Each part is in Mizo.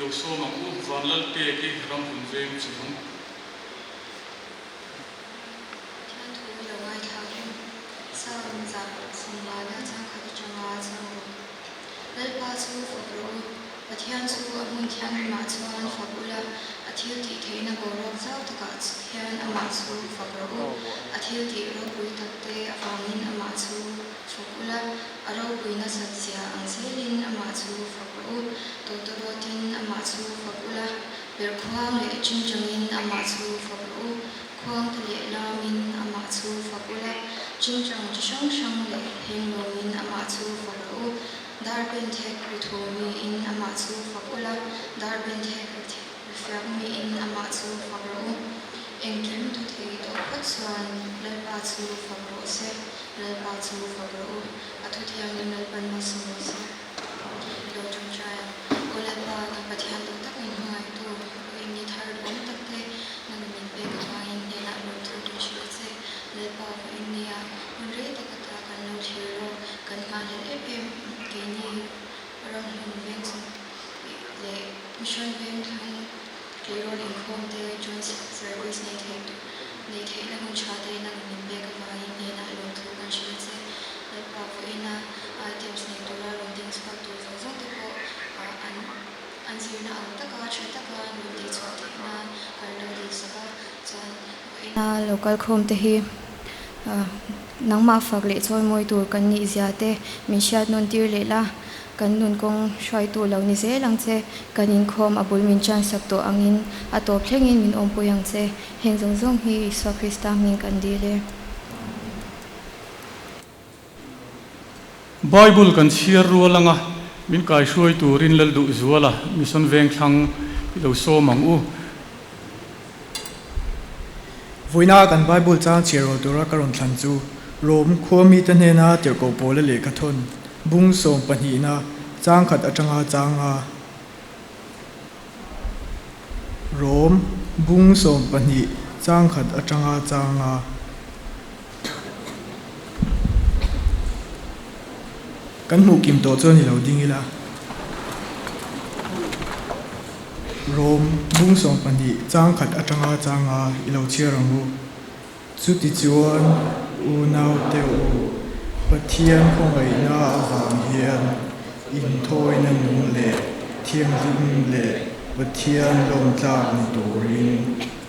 lo sawm ang u, Vanlalpeki Ramhlun Veng chung. Pathian thu i lo ngaithla u. Psalm 150 changkhat atanga chang rawh. Lalpa chu fak rawh u. Pathian chu a hmun thianghlimah chuan fak ula, a thil tih theihna boruak zau takah hian amah chu fak rawh u. A thil tih ropui takte avangin amah chu fak ula, a ropui nasat zia ang zelin amah chu fak rawh u. Tawtawrawtin amah chu fak ula, perhkhuang leh ṭingṭangin amah chu fak rawh u. Khuangte leh lamin amah chu fak ula, ṭingṭang chi hrang hrang leh henglawngin amah chu fak rawh u. Dar ben thek ri thaw miin amah chu fak ula, dar ben thek ri fiak miin amah chu fak rawh u. Engkim thu thei tawh phawt chuan Lalpa chu fak rawh se, Lalpa chu fak rawh u, a thu thianghlim Lalpan malsawm rawh se. I lo ṭawngṭai ang. Aw Lalpa, nang Pathian duh tak min hmangaihtu, vawiin ni thar duhawm tak te nang min pek avangin hnenah lawmthu kan hrilh a che. Lalpa, vawiin nia hun rei tak ata kan lo thlir rawh, kan nghahhlelh em em keini ramhmun veng chung leh mission veng thlang tleirawl inkhawm te joint service nei theih tur nei theihna hun tha te nang min pek avangin hnenah lawmthu kan hrilh a che. Lalpa, vawiina items nei tura rawn ding chhuak tur zawng zawng te pawh an an zirna ang taka tha taka an rawn tihchhuah theih nan kan lo dilsak a, chuan vawiina local khawm te hi nangmah fak leh chawi mawi tur kan nih zia te min hriat nawn tir leh la, kan nun kawng hruaitu lo ni zel ang che, kan inkhawm a bul min chance sak tawh angin a tawp thlengin min awmpui ang che, heng zawng zawng hi Isua Krista hming kan dil e. Bible kan chhiar rual anga min kaihruai turin Lalduhzuala Mission Vengthlang i lo sawm ang u. Vawiina kan Bible chang chhiar rual tura ka rawn thlan chu Rom khua mite hnena tirhkoh pawla lehkha thawn bung sawm pahnihna chang khat atanga chang a Rom bung 12 chang khat atanga chang a. Kan hmuh kim tawh chuan i lo ding ila. Rom bung 12 chang khat atanga changa i lo chhiar ang u. Chuti chuan unaute u, Pathian khawngaihna avang hian inthawina nung leh thianghlim leh Pathian lawmtlak ni turin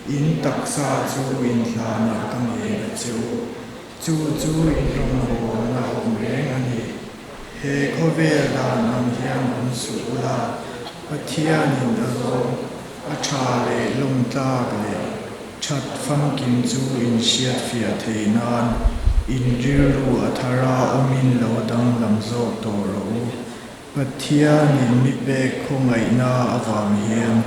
In taksa chu in hlanah ka ngen a che u, chu chu in rawngbawlna awm reng a ni. He khawvel dan ang hian awm suh ula, Pathianin a zawng, a tha leh lawmtlak leh that famkim chu in hriatfiah theih nan in rilru a thara awmin lo danglam zawk tawh rawh u. Pathianin mi pek khawngaihna avang hian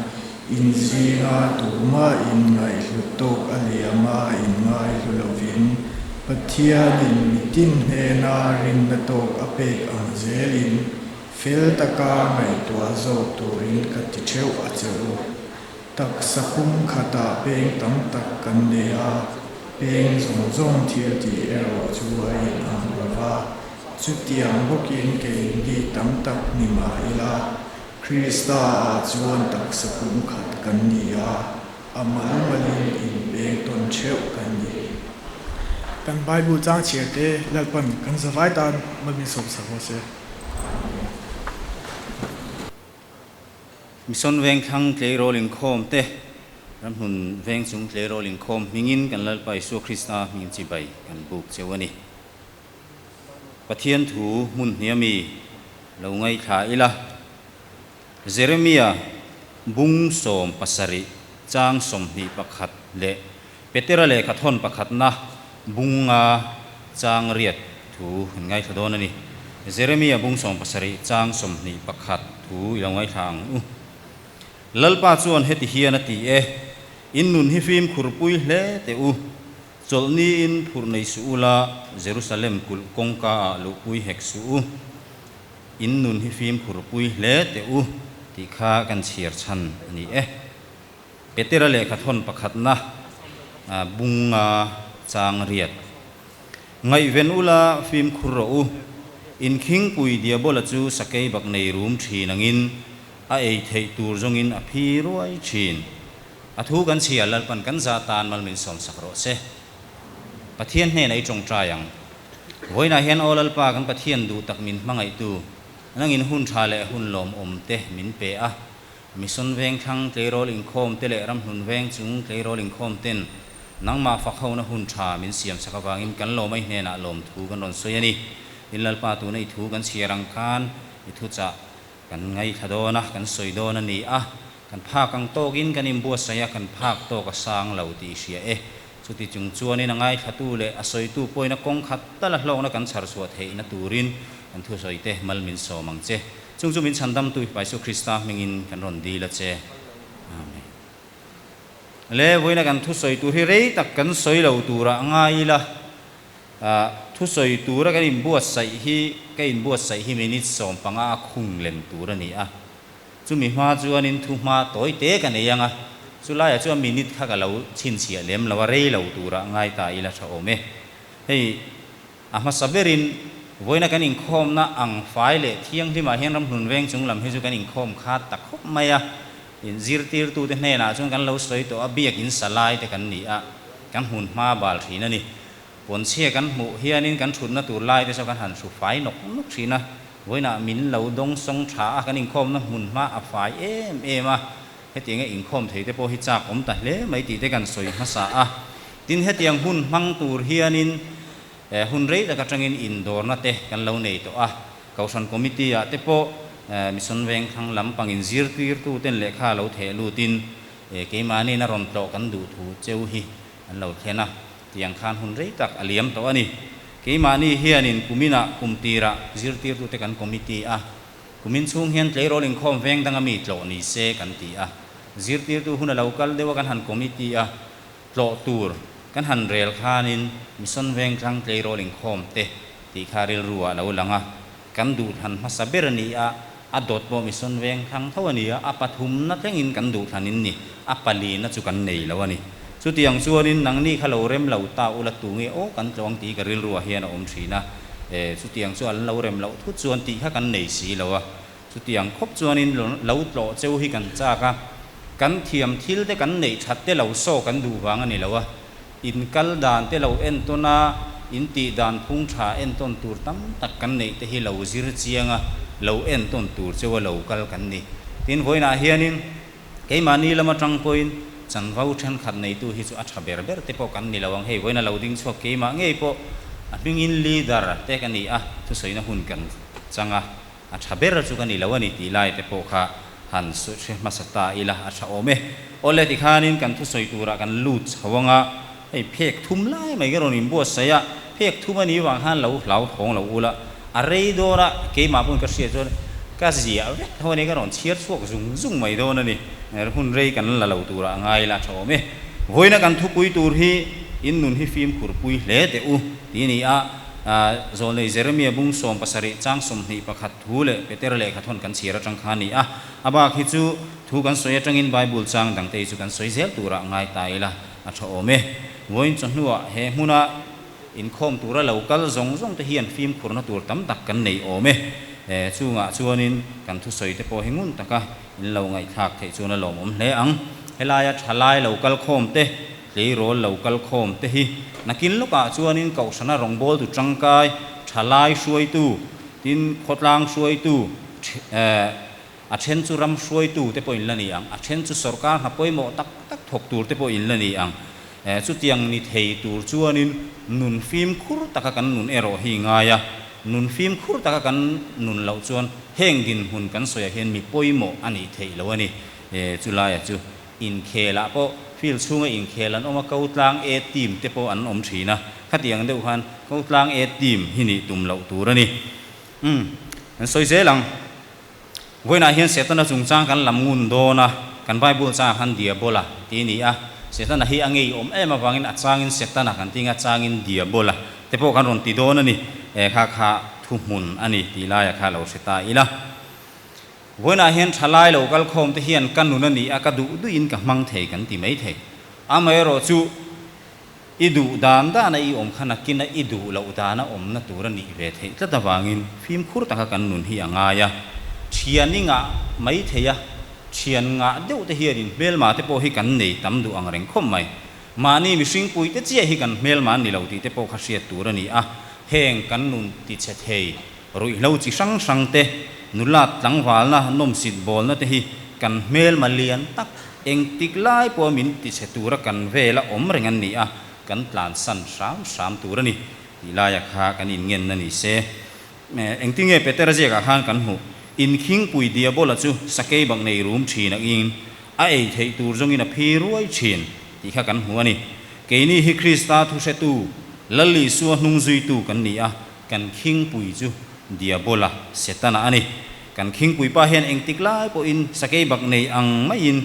in zinga tumah in ngaihhlut tawk a liam a, in ngaihlu lovin Pathianin mitin hnena rinna tawk a pek ang zelin fel taka ngaihtuah zawk turin ka ti theuh a che u. Taksa pum khatah peng tam tak kan nei a, peng zawng zawng thil tih erawh chu a inang lo va. Chutiang bawkin keini tam tak ni mah ila, Krista-ah chuan taksa pum khat kan ni a, a mal malin inpeng tawn theuh kan ni. Kan Bible chang chhiar te Lalpan kan zavai tan malmin sawm sak rawh se. Mission Vengthlang tleirawl inkhawm te, Ramhlun Vengchung tleirawl inkhawm hmingin kan Lalpa Isua Krista hming chibai kan buk cheu a ni. Pathian thu hmun hnia mi lo ngaihthla ila. Jeremia bung 17 chang 21 leh Petera lehkha thawn pakhatna bung nga chang riat thu kan ngaithla dawn a ni. Jeremia bung 17 chang 21 thu i lo ngaithla ang u. Lalpa chuan heti hian a ti e, In nun hi fimkhurpui hle teh u. Chawlhniin phurh nei suh ula, Jerusalem kulh kawngka ah luhpui hek suh u. In nun hi fimkhur pui hle teh u tih kha kan chhiar chhan a ni e. Petera lehkha thawn pakhatna bunga chang riat. Ngaihven ula fimkhur rawh u. In khingpui diabola chu sakei bak nei rum thin angin A ei theih tur zawngin a phi ruai thin. A thu kan chhia Lalpan kan za tan mal min sawmsak rawh se. Pathian hnenah i tawngtai ang. Vawiinah hian Aw Lalpa kan Pathian duh tak min hmangaihtu, nangin hun tha leh hun lawmawm te min pe a. Mission Vengthlang tleirawl inkhawm te leh Ramhlun Veng chung tleirawl inkhawm ten nangmah fak hona hun tha min siam sak avangin kan lawmai hnenah lawmthu kan rawn sawi a ni. Tin Lalpa tuna i thu kan chhiar ang khan i thuchah kan ngaithla dawn a, kan sawi dawn a ni a. Kan phak ang tawkin kan inbuatsaih a, kan phak tawk a sang lo tih i hria e. Chuti chung chuanin a ngaithlatu leh a sawitu pawhin a kawng khat tal a hlawkna kan chhar chhuah theihna turin kan thusawite mal min sawm ang che. Chung chu min chhandamtu i Paisu Krista hmingin kan rawn dil a che. Amen. Le, vawiina kan thusawi tur hi rei tak kan sawi lo turah ngai ila, thusawi tura kan inbuatsaih hi, ka inbuatsaih hi minute 15 a khung lem tur a ni a. Chumi hma chuanin thu hma tawi te ka nei ang a, chulaiah chuan minute kha ka lo chhinchhiah lem lo a, rei lo turah ngai ta ila tha awm e. Hei a hmasa berin vawiina kan inkhawmna ang fai leh thianghlimah hian ramhlun veng chung lam hi chu kan inkhawm khat ta khawp mai a, in zirtirtute hnenah chuan kan lo sawi tawh a, biakin sa lai te kan ni a, kan hmun hma bal thin a ni. Pawnchhia kan hmuh hianin kan thutna tur lai te saw kan han hru fai nawk nawk thin a, vawiinah min lo dawng sawng tha a, kan inkhawmna hmun hma a fai em em a, hetianga inkhawm thei te pawh hi chak awm ta hle mai tih te kan sawi hmasa a. Tin, hetiang hun hmang tur hianin hun rei tak atangin indawrna te kan lo nei tawh a, Kohhran Committee ah te pawh Mission Vengthlang lampangin zirtirtuten lehkha lo theh lutin keimahniin a rawn tlawh kan duh thu cheu hi an lo thlen a. Tiang khan hun rei tak a liam tawh a ni. Keimahni hianin kuminah kum tirah zirtirtute kan committee a, kumin chhung hian tleirawl inkhawm veng danga mi tlawh ni se kan ti a. Zirtirtu hun a lo kal deuh a kan han committee a, tlawh tur kan han rel khanin Mission Vengthlang tleirawl inkhawm te tih kha rilru ah lo lang a, kan duhthlan hmasa ber a ni a, a dawt pawh Mission Vengthlang tho a ni a, a pathumna thlengin kan duhthlan in ni, a palina chu kan nei lo a ni. Chutiang chuanin nangni kha lo rem lo ta ula tu nge aw kan tlawng tih ka rilruah hian a awm thin a, e chutiang chu an lo rem loh thut chuan tih kha kan nei si lo a, chutiang khawp chuanin lo tlawh cheu hi kan chak a, kan thiam thil te kan neih that te lo saw kan duh vang a ni lo a, In kal dan te lo entawn a, in tih dan phung tha entawn tur tam tak kan neih te hi lo zir chiang a, lo entawn tur cheu a lo kal kan ni. Tin, vawiinah hianin keimahni lam atang pawhin chanvo thenkhat neitu hi chu a tha ber ber te pawh kan ni lo ang. Hei, vawiina lo ding chhuak keimah ngei pawh a hmingin leader te ka ni a, thusawina hun kan chang a, A tha ber chu ka ni lo a ni tih lai te pawh kha han hre hmasa ta ila a tha awm e. Awle tikhanin kan thusawi turah kan lut chho ang a, hei phek thum lai mai ka rawn inbuatsaih a, phek thum a nih vang khan lo hlauthawng lo ula, a rei dawn a, keimah pawn ka hriat chuan ka ziah vek tho a ni, ka rawn chhiar chhuak zung zung mai dawn a ni, hun rei kan la lo turah a ngai ila a tha awm e. Vawiina kan thupui tur hi in nun hi fimkhur pui hle teh u tih a ni a. Zawlnei Jeremia bung 17 chang 21 thu leh Petera lehkha thawn kan chhiar atang kha a ni a. A bak hi chu thu kan sawi atangin Bible chang dangte hi chu kan sawi zel turah ngai ta ila a tha awm e. Vawiin chawhnuah he hmuna inkhawm tura lo kal zawng zawng te hian fimkhurna tur tam tak kan nei awm e. Chungah chuanin kan thusawi te pawh hi ngun taka in lo ngaihthlak theih chuan a lawmawm hle ang. Helaia thalai lo kal khawm te Tleirawl lo kal khawm te hi nakin lawkah chuanin Kohhrana rawngbawltu tangkai, thalai hruaitu, tin khawtlang hruaitu, a then chu ram hruaitu te pawh in la ni ang, a then chu sorkar hna pawimawh tak tak thawk tur te pawh in la ni ang. Chutiang ni thei tur chuanin nun fimkhur taka kan nun erawh hi ngai a, nun fimkhur taka kan nun loh chuan heng dinhmun kan sawiah hian mi pawimawh a nih theih loh a ni. Chulaia chu Inkhelah pawh field chhunga inkhel an awm a, Kotlang A team te pawh an awm thin a, khatiang deuh khan Kotlang A team hi nih tum loh tur a ni. Umm, kan sawi zel ang. Vawiinah hian Setana chungchang kan lam ngun dawn a, kan Bible changah khan Diabola tih a ni a, Setana hi a ngeiawm em avangin a changin Setana kan ti ang a, changin Diabola te pawh kan rawn ti dawn a ni. Kha kha thuhmun a ni tih laia kha lo hre ta ila. Vawiinah hian thalai lo kal khawm te hian ka nun a ni a, ka duh duhin ka hmang thei kan ti mai thei. Amaherawh chu i duh dan dana i awm kha nakina i duh loh dana awmna tur a nih ve theih tlat avangin fimkhur taka kan nun hi a ngai a. Thian i ngah mai thei a, thian ngah deuh te hianin hmelma te pawh hi kan nei tam duh ang reng khawp mai. Mahni mihring pui te chiah hi kan hmelma an ni lo tih te pawh kha hriat tur a ni a, heng kan nun tichhe thei ruihhlo chi hrang hrang te, nulat tlangvalna, nawmsit bawlna te hi kan hmelma lian tak engtik lai pawha min tichhe tura kan vela awm reng an ni a, kan tlansan hram hram tur a ni tih laia kha kan inngenna ni se. Engtinge Petera ziakah khan kan hmuh? Inkhingpui Diabola chu sakei bak nei rum thin angin a ei theih tur zawngin a phi ruai thin tih kha kan hmu a ni. Keini hi Krista thuhretu, Lal Isua hnungzuitu kan ni a, kan khingpui chu Diabola, Setana a ni. Kan khingpui pa hian engtik lai pawhin sakei bak nei ang maiin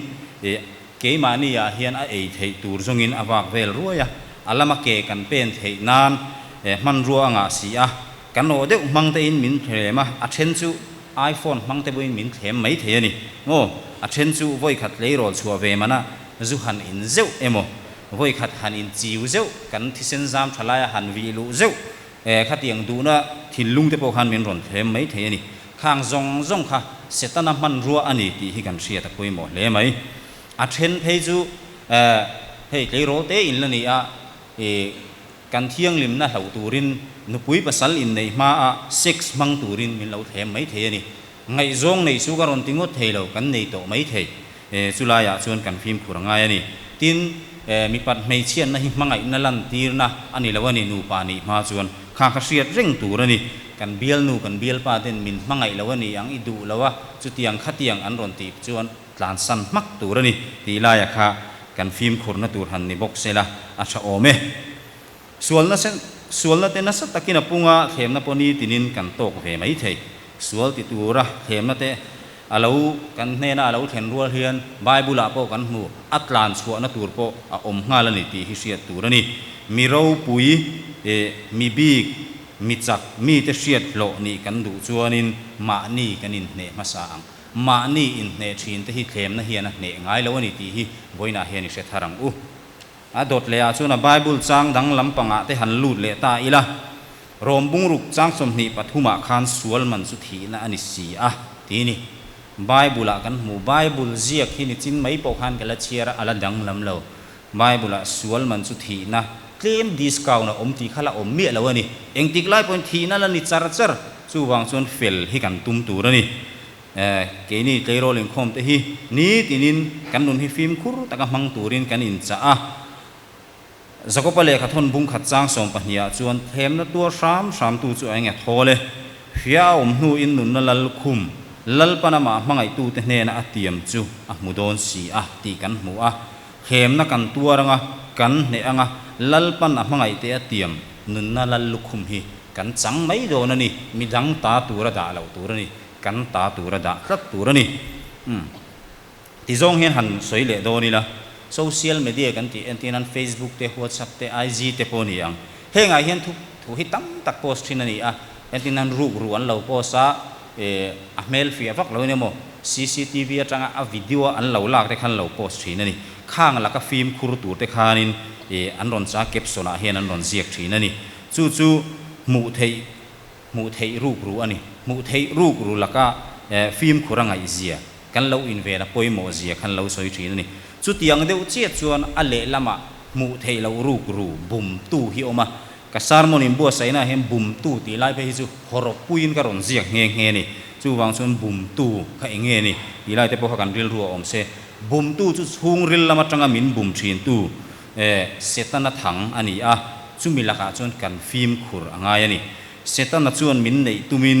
keimahni ah hian a ei theih tur zawngin a vak vel ruai a, a lama ke kan pen theih nan hmanrua a ngah si a, Kan aw deuh hmang te in min thlem a, a then chu iPhone hmang te pawhin min thlem mai thei a ni. Aw, a then chu vawi khat tleirawl chhuah ve man a, zu han in zeuh emaw, vawi khat han in chiu zeuh, kan thisen zam tha laia han vih luh zeuh, eh, khatiang duhna thinlung te pawh khan min rawn thlem mai thei a ni. Khang zawng zawng kha Setana hmanrua a ni tih hi kan hriat a pawimawh hle mai. A then phei chu, eh, hei tleirawl te in la ni a, eh, Kan thianghlimna hlauh turin nupui pasal inneih hmaah sex hmang turin min lo thlem mai thei a ni. Ngaihzawng neih chu ka rawn ti ngawt thei lo, kan nei tawh mai thei. Chulaiah chuan kan fimkhur a ngai a ni. Tin, mipat hmeichhiatna hi hmangaihna lantirna a ni lo a ni, nupa nih hma chuan kha kha hriat reng tur a ni. Kan bialnu, kan bialpa ten min hmangaih lo a ni ang, i duh lo a, chutiang khatiang an rawn tih chuan tlansan hmak tur a ni tih laia kha kan fimkhurna tur han ni bawk se la a tha awm e. Sualna sen sualna te nasa takin a punga thlemna pawh ni tinin kan tawk ve mai thei. Sual ti tura thlemna te a lo kan hnena a lo thlen rual hian Bible ah pawh kan hmu a tlan chhuahna tur pawh a awm nghal a ni tih hi hriat tur a ni. Mi ropui eh mi bik mi chak mite hriat hlawh nih kan duh chuanin mahni kan inhneh hmasa ang. Mahni inhneh thin te hi thlemna hian a hneh ngai lo a ni tih hi vawiinah hian i hre thar ang u. A dawt leh ah chuan a Bible chang dang lampangah te han lut leh ta ila, Rom bungruk chang 23 ah khan sual man chu thihna a ni si a ti ni. Bible ah kan hmu, Bible ziak hi nichin mai pawh khan ka la chhiar a, a la danglam lo. Bible ah sual man chu thihna, tlem discount a awm tih kha la awm miah lo a ni. Engtik lai pawhin thihna la ni char char, chuvang chuan fel hi kan tum tur a ni. Keini tleirawl inkhawm te hi nitinin kan nun hi fimkhur taka hmang turin kan inchah a. Jakoba lehkha thawn bung khat chang 12 ah chuan thlemna tuar hram hramtu chu a eng e thawl e. Hria a awm hnuin nunna lal khum, Lalpan amah hmangaihtute hnena a tiam chu a hmu dawn si a tih kan hmu a. Thlemna kan tuar anga, kan hneh anga, Lalpan a hmangaihte a tiam nunna lal lukhum hi kan chang mai dawn a ni, midang ta tura dah loh tur a ni, kan ta tura dah tlat tur a ni. Umm. Ti zawng hian han sawi leh dawn ila, social media kan tih entir nan Facebook te, WhatsApp te, IG te pawh a ni ang. Hengah hian thu thu hi tam tak post thin a ni a, entir nan rukru an lo post a, eh a hmel fiah vak lo in emaw cctv atanga a video a an lo lak te khan lo post thin a ni. Khang laka fimkhur tur te khanin eh an rawn cha caption ah hian an rawn ziak thin a ni. Chu chu hmuh theih hmuh theih rukru a ni. Hmuh theih rukru laka eh fimkhur a ngaih zia kan lo inven a pawimawh zia khan lo sawi thin a ni. Chutiang deuh chiah chuan a lehlamah hmuh theih loh rukru bumtu hi awm a. Ka sermon in buatsaihna ah hian bumtu tih lai phei hi chu hawrawppuiin ka rawn ziak nghe nghe a ni. Chuvang chuan bumtu kha eng nge ni tih lai te pawh kha kan rilru a awm se. Bumtu chu chhungril lam atanga min bum thintu eh Setana thang a ni a, chumi lakah chuan kan fimkhur a ngai a ni. Setana chuan min neih tumin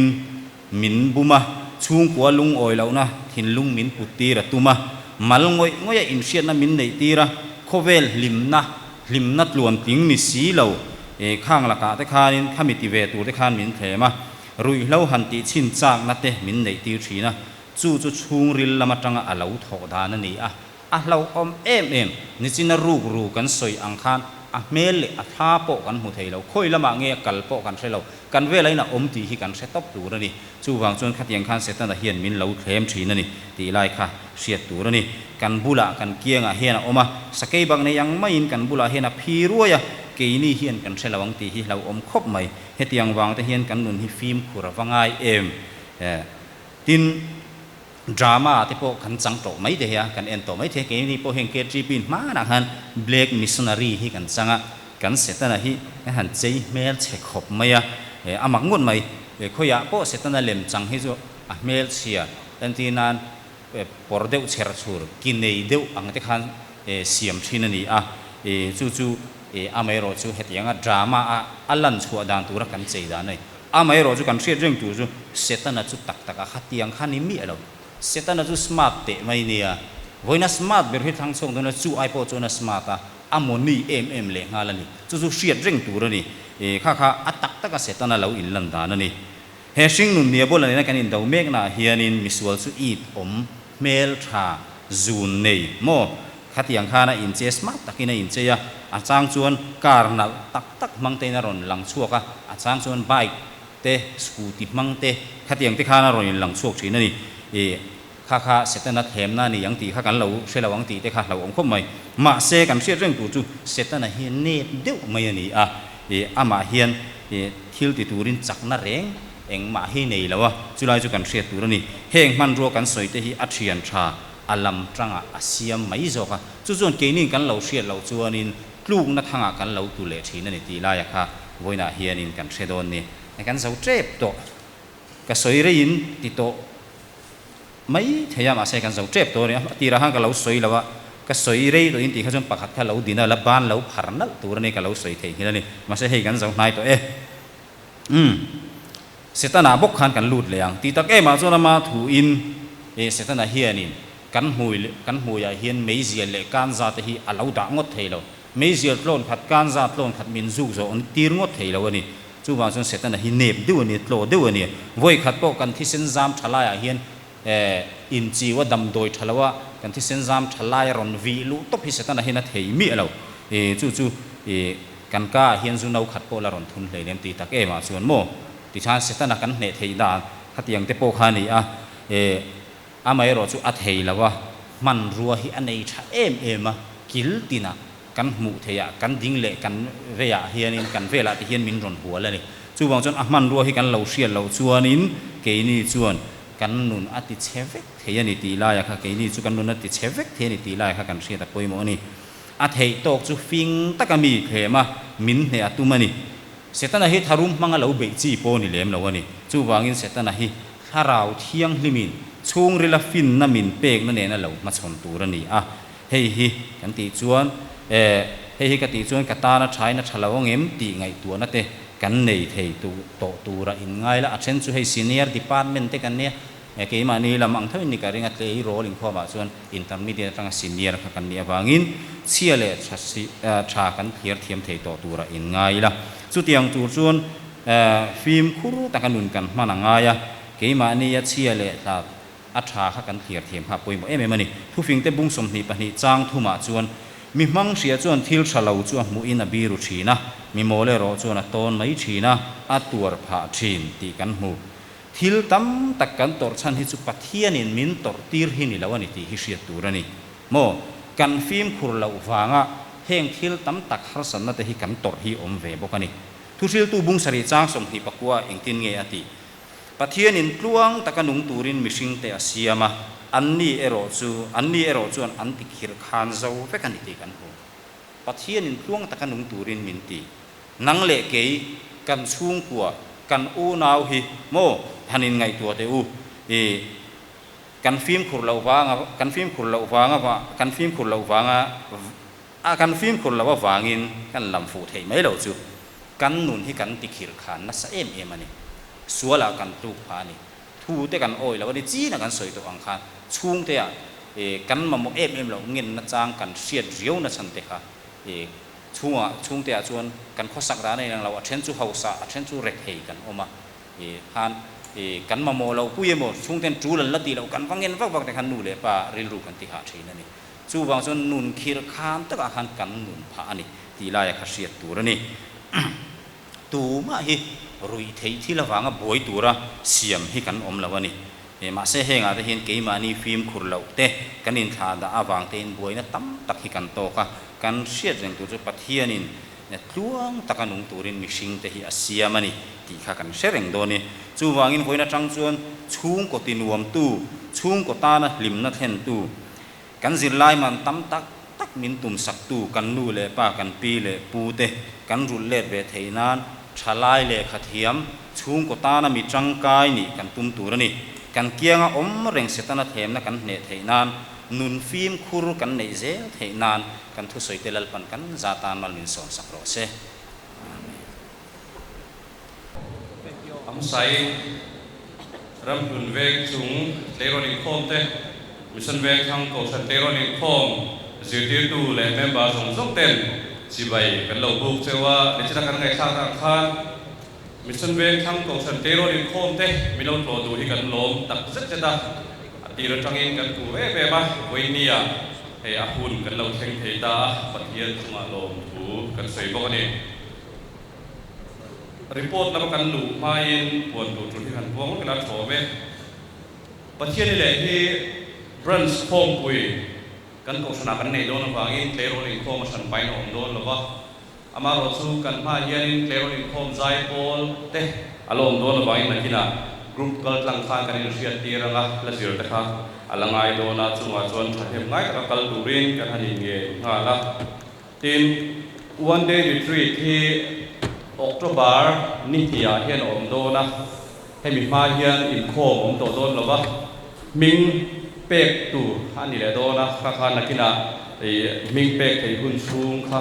min bum a, chhungkua lungawi lohna thinlung min put tir a tum a, mal ngawih ngawih a inhriatna min neih tir a, khawvel hlimna, hlimna tluan tling ni si lo, e, khang lakah te khanin khami ti ve tur te khan min thlem a, ruihhlo han tih chhin chakna te min neih tir thin a, chu chu chhungril lam atanga a lo thawh dan a ni a. A hlauhawm em em, nichina ruk ru kan sawi ang khan a hmel leh a thla pawh kan hmu thei lo, khawi lamah nge a kal pawh kan hre lo, kan velah in a awm tih hi kan hre tawp tur a ni. Chuvang chuan khatiang khan Setana hian min lo thlem thin a ni tih lai kha hriat tur a ni. Kan bulah kan kiangah hian a awm a, sakei bak nei ang maiin kan bulah hian a phi ruai a, keini hian kan hre lo ang tih hi hlauhawm khawp mai. Hetiang vang te hian kan nun hi fimkhur a va ngai em? Tin. Drama te pawh kan chang tawh mai thei a, kan en tawh mai thei a, keini pawh heng KTP hmanah khan Black Missionary hi kan chang a, kan Setana hi kan han chei hmel chhe khawp mai a, a mak ngawt mai. Khawiah pawh Setana lem chang hi chu a hmel chhia entir nan pawr deuh chher chhur ki nei deuh ang te khan siam thin a ni a, chu chu amaherawh chu hetianga drama a a lan chhuah dan tura kan chei dan a ni. Amaherawh chu kan hriat reng tur chu Setana chu tak takah khatiang kha ni miah lo. Setana chu smart teh mai nia. Vawiina smart ber hi thlang chhuak dawn a, chu ai pawh chuan a smart a, a mawni em em leh nghal a ni. Chu chu hriat reng tur a ni. Kha kha a tak taka Setana lo inlan dan a ni. He hringnun nia bulah nena kan indo meknaah hianin misual chu it awm hmel tha zun nei maw? Khatiang khan a inche smart takin a inchei a, a chang chuan car nalh tak tak hmang tein a rawn lang chhuak a, a chang chuan bike te, scooty hmang te, khatiang te khan a rawn inlang chhuak thin a ni. Ih, kha kha Setana thlemna a ni ang tih kha kan lo hre lo ang tih te kha hlauhawm khawp mai. Mahse, kan hriat reng tur chu Setana hi nep deuh mai a ni a, ih, amah hian ih thil ti turin chakna reng engmah hi nei lo a, chulai chu kan hriat tur a ni. Heng hmanrua kan sawi te hi a thian tha a lam tangah a siam mai zawk a, chu chuan keiniin kan lo hriat loh chuanin tlukna thangah kan lo tu leh thin a ni tih laia kha vawiinah hianin kan hre dawn ni. Kan zo tep tawh, ka sawi reiin ti tawh mai thei a, mahse kan zo tep tawh a ni. A tirah khan ka lo sawi lo a, ka sawi rei tawhin tih kha chuan pakhat kha lo din a, la ban lo phar nalh tur a ni, ka lo sawi theih nghilh a ni. Mahse hei kan zo hnai tawh e. Umm. Setana bawk khan kan lut leh ang. Tih tak emah chuan ama thuin eh Setana hianin kan hmui leh kan hmuiah hian meizial leh kanza te hi a lo dah ngawt thei lo. Meizial tlawn khat kanza tlawn khat min zuk zawh an tir ngawt thei lo a ni. Chuvang chuan Setana hi nep deuh a ni, tlaw deuh a ni. Vawi khat pawh kan thisen zam tha laiah hian eh inchiu a damdawi tha lo a, kan thisen zam tha lai a rawn vih luh tawp hi Setana hian a thei miah lo. Eh chu chu eh Kan ka ah hian zu no khat pawh la rawn thun hlei lem ti tak em ah chuan maw? Tichuan Setana kan hneh theih dan khatiang te pawh kha a ni a, eh amaherawh chu a thei lo a, hmanrua hi a nei tha em em a, kil tinah kan hmuh theih ah kan ding leh kan vei ah hianin kan velah te hian min rawn hual a ni. Chuvang chuan a hmanrua hi kan lo hriat loh chuanin keini chuan kan nun a ti chhe vek thei a ni tih laia kha keini chu kan nun a ti chhe vek thei a ni tih laia kha kan hriat a pawimawh a ni. A theih tawk chu fing taka mi thlem a, min hneh a tum a ni. Setana hi tharum hmanga lo beih chi pawh ni lem lo a ni. Chuvangin Setana hi thlarau thianghlimin chhungrila finna min pekna nena lo hmachhawn tur a ni a. Hei hi kan tih chuan, eh, hei hi ka tih chuan ka tana thain a tha lo angem tih ngaihtuahna te kan nei thei tawh tura inngai la. A then chu hei senior department te kan nia. He keimahni lam ang tho in ni ka ring a, tlei rawl inkhawmah chuan intermediate atanga senior kha kan nih avangin chhia leh tha si tha kan thlir thiam thei tawh tura in ngai ila. Chutiang tur chuan fimkhur taka nun kan hman a ngai a, keimahni a chhia leh tha a tha kha kan thlir thiam kha a pawimawh em em a ni. Thufingte bung 22 chang thumah chuan mi hmang hria chuan thil tha lo chu a hmuhin a biru thin a, mi mawl erawh chuan a tawn mai thin a, a tuar phah thin tih kan hmu. Thil tam tak kan tawrh chhan hi chu Pathianin min tawrh tir hi ni lo a ni tih hi hriat tur a ni. Maw? Kan fimkhur loh vanga heng thil tam tak harsatna te hi kan tawrh hi awm ve bawk a ni. Thuhriltu bung sarih chang 29 engtin nge a tih? Pathianin tluang taka nung turin mihringte a siam a, anni erawh chu anni erawh chuan an ti khirh khan zo vek a ni tih kan hmu. Pathianin tluang taka nung turin min ti. Nang leh kei, kan chhungkua, kan unau hi maw han in ngaihtuah teh u. I kan fimkhur loh vanga, kan fimkhur loh vanga va, kan fimkhur loh vanga a, kan fimkhur loh avangin kan lam fuh theih mai lo chu. Kan nun hi kan tikhirh khan nasa em em a ni. Sualah kan tluk phah a ni. Thu te kan awih loh a ni. Chin a kan sawi tawh ang khan chhungte ah kan mamawh em em loh ngenna chang kan hriat riau na chhan te kha i Chhungah, chhungteah chuan kan khawsak dan a inang lo, a then chu hausa, a then chu rethei kan awm a, i khan i kan mamawh lo pui emaw, chhungten tul an la tih loh kan va ngen vak vak te khan nu leh pa rilru kan ti hah thin a ni. Chuvang chuan nun khirh khan takah khan kan nun phah a ni tih laia kha hriat tur a ni. Tumah hi ruih theih thil avanga buai tura siam hi kan awm lo a ni. Mahse hengah te hian keimahni fimkhur loh te, kan inthlah dah avang tein buaina tam tak hi kan tawk a. Kan hriat reng tur chu Pathianin tluang taka nung turin mihring te hi a siam a ni tih kha kan hre reng dawn i. Chuvangin vawiin atang chuan chhungkaw tinuamtu chhungkaw tana hlimna thlentu, kan zirlai man tam tak tak min tumsaktu kan nu leh pa, kan pi leh pu te kan rulh let ve theih nan thalai lehkha thiam, chhungkaw tana mi tangkai nih kan tum tur a ni. Kan kianga awm reng Setana thlemna kan hneh theih nan, nun fimkhur kan neih zel theih nan kan thusawite Lalpan kan za tan mal min sawmsak rawh se. Amen. A hmasain Ramhlun Veng chung tleirawl inkhawm te, Mission Vengthlang Kohhran tleirawl inkhawm zirtirtu leh member zawng zawng ten chibai kan lo buk cheu a, nichina kan ngaihthlak ang khan Mission Vengthlang Kohhran tleirawl inkhawm te min lo tlawh duh hi kan lawm tak zet zet a, a tir atangin kan puh em em a, vawinia hei a hun kan lo thleng thei ta a, Pathian chungah lawm thu kan sawi bawk a ni. Report lama kan luh hmain puan tur tul hi han puang lawk ila a thawm e. Pathiani leh hi Branch khawmpui kan kohhranah kan nei dawn avangin tleirawl inkhawm a hran pain a awm dawn lo va. Amaherawh chu kan hmaah hianin tleirawl inkhawm zai pawl te a la awm dawn avangin nakinah group kal tlang khan kan inhriat tir anga la zir te kha a la ngai dawn a, chungah chuan thahnem ngai taka kal turin kan han inngen nghal a. Tin, One Day Retreat hi October ni hnihah hian a awm dawn a, hemi hma hian inkhawm a awm tawh dawn lo va, hming pek tur a ni leh dawn a, kha kha nakinah hming pek theih hun chhung kha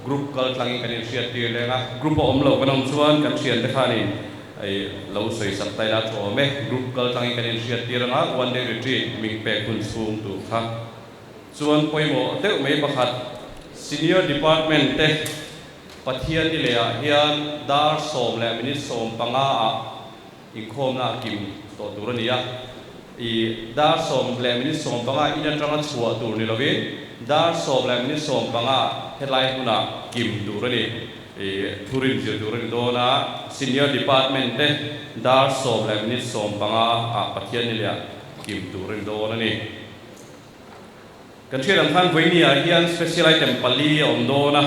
group kal tlangin kan inhriattir leng a, group a awm lo kan awm chuan kan thiante khanin lo sawi sak ta ila thu awm e, group kal tlangin kan inhriattir ang a, One Day Retreat hming pek hun chhung tur kha. Chuan pawimawh deuh mai pakhat, Senior Department te Pathian ni leh ah hian dar 10 leh minute 15 ah inkhawmna a kim tawh tur a ni a. I dar 10 leh minute 15 in atanga chhuah tur ni lovin dar 10 leh minute 15 helai hmunah kim tur a ni. I thurin zir tur a ni dawn a, Senior Department te dar 10 leh minute 15 ah Pathian ni leh ah kim tur a ni dawn a ni. Kan hriat ang khan vawinia hian special item pali a awm dawn a,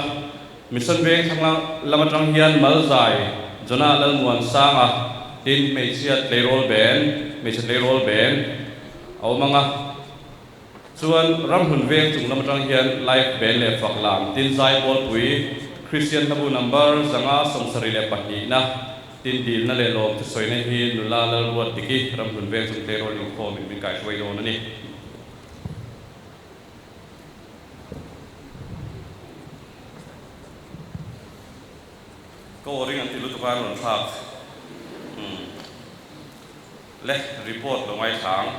Mission Veng thlang lam atang hian Malzai, Jonah Lalmuansanga, tin hmeichhia tleirawl ben, hmeichhe tleirawl ben a awm ang a. Chuan Ramhlun Veng chung lam atang hian Live Ben leh Fak Lam, tin Zaipawlpui, Christian Hlabu number 572 na, Tin dilna leh lawm thusawina hi nula Lalruat Diki Ramhlun Veng chung tleirawl inkhawmin min kaihruai dawn a ni. Ka aw ring an ti lutuk a an rawn thlak umm le report lo ngaithla ang.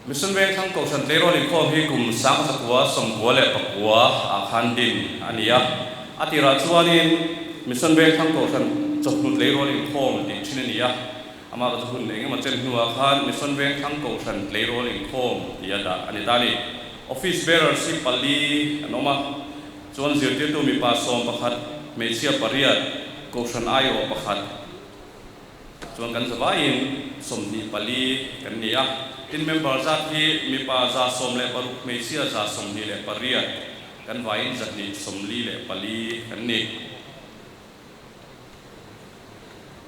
Mission Vengthlang Kohhran tleirawl inkhawm hi kum 1999 ah khan din a ni a. A tirah chuanin Mission Vengthlang Kohhran chawhnu tleirawl inkhawm tih thin a ni a. Amah chu hun eng emaw chen hnuah khan Mission Vengthlang Kohhran tleirawl inkhawm tih a dah a ni ta a ni. Office bearers hi pali an awm a, chuan zirtirtu mipa 11, hmeichhia pariat, Kohhran aiawh pakhat, Chuan kan zavaiin 24 kan ni a, tin member zat hi mipa 116, hmeichhia 128, kan vaiin 244 kan ni.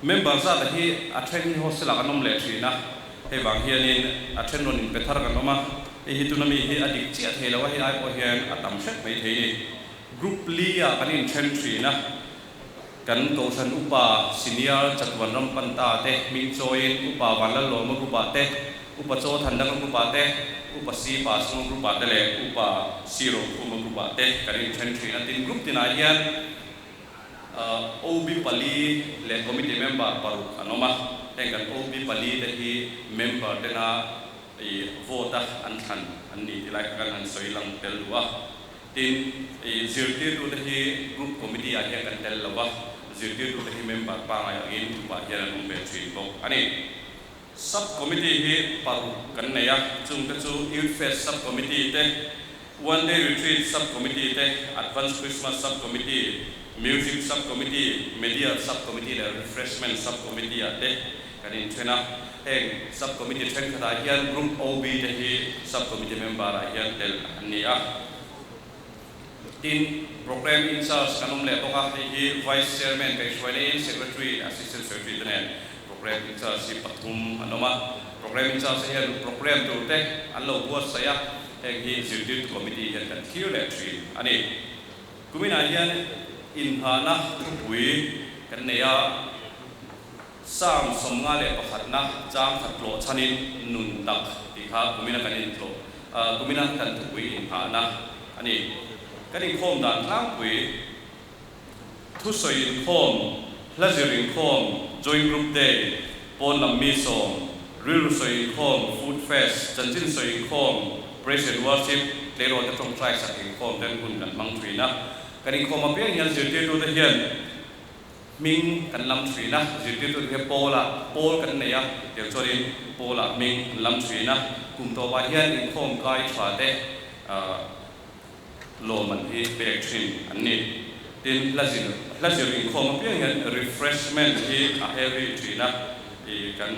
Member zat a hi a then hi hostel ah kan awm leh thin a, hei vang hianin a then rawn inpe thar kan awm a, hei hi tuna mi hi a dik chiah thei lo a, hei ai pawh hian a tam hret mai thei ni. Group li ah kan inthen thin a. Kan Kohhran Upa Senior Chatuan Rampanta te hming chawiin Upa Vanlallawma Group-ah te, Upa Chawthandanga Group-ah te, Upa Sipa Sunga Group-ah te leh Upa Sirokhuma Group-ah te kan inthen thin a. Tin, group tinah hian OB pali leh committee member paruk an awm a. Heng kan OB pali te hi member tena vote a an thlan an ni ti lai kha kan han sawi lang tel duh a. Tin, i zirtirtute hi group committee ah hian kan tel lo va, zirtirtute hi member pangai angin group ah hian an awm ve thin bawk a ni. Sub committee hi paruk kan nei a, chungte chu Youth Fest sub committee te, One Day Retreat sub committee te, Advance Christmas sub committee, Music sub committee, Media sub committee leh Refreshment sub committee ah te kan inthen a. Heng sub committee thenkhatah hian group OB te hi sub committee member ah hian tel an ni a. Tin, programme in charge kan awm leh bawk a, hei hi Vice Chairman kaihhruaina in Secretary, Assistant Secretary te nen programme in charge hi pathum an awm a. Programme in charge te hian programme tur te an lo buatsaih a, heng hi zirtirtu committee hian kan thlir leh thin a ni. Kuminah hian inhahna thupui kan nei a, Psalm 51na chang khat tlawh chhanin nun tak tih kha kumina kan intlawh, kumina kan thupui inhahna a ni. Kan inkhawm dan tlangpui. Thusawi inkhawm, hla zir inkhawm, Joint Group Day, pawn lam mi sawm, rilru sawi inkhawm, Food Fest, chanchin sawi inkhawm, Praise and Worship, tleirawl te tawngtai sak inkhawm ten hun kan hmang thin a. Kan inkhawm apiang hian zirtirtute hian hming kan lam thin a, zirtirtute hian pawlah pawl kan nei a, tiang chuanin pawlah hming an lam thin a. Kum tawpah hian inkhawm kai tha te lawm an hi pek thin an ni. Tin, hla zir hla zir inkhawm apiang hian refreshment hi a heavy thin a, i kan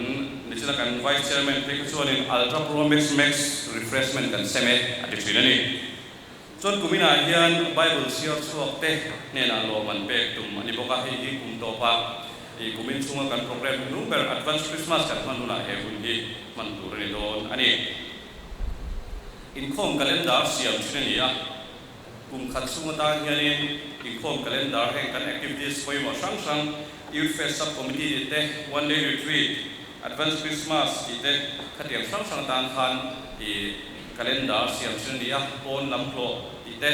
nichina kan Vice Chairman phei kha chuanin Ultra Pro Max Max refreshment kan sem e a ti thin a ni. Chuan kuminah hian Bible chhiar chhuak te hnenah lawm an pek tum a ni bawk a, hei hi kum tawpah i kumin chhunga kan programme hnung ber Advance Christmas kan hman hunah he hun hi hman tur a ni dawn a ni. Inkhawm calendar siam thin a ni a, kum khat chhung atan hianin inkhawm calendar heng kan activities pawimawh hrang hrang, Youth Fest Sub Committee tih te, One Day Retreat, Advance Christmas tih te khatiang hrang hrang atan khan i calendar siam thin a ni a, pawn lam hlawh tih te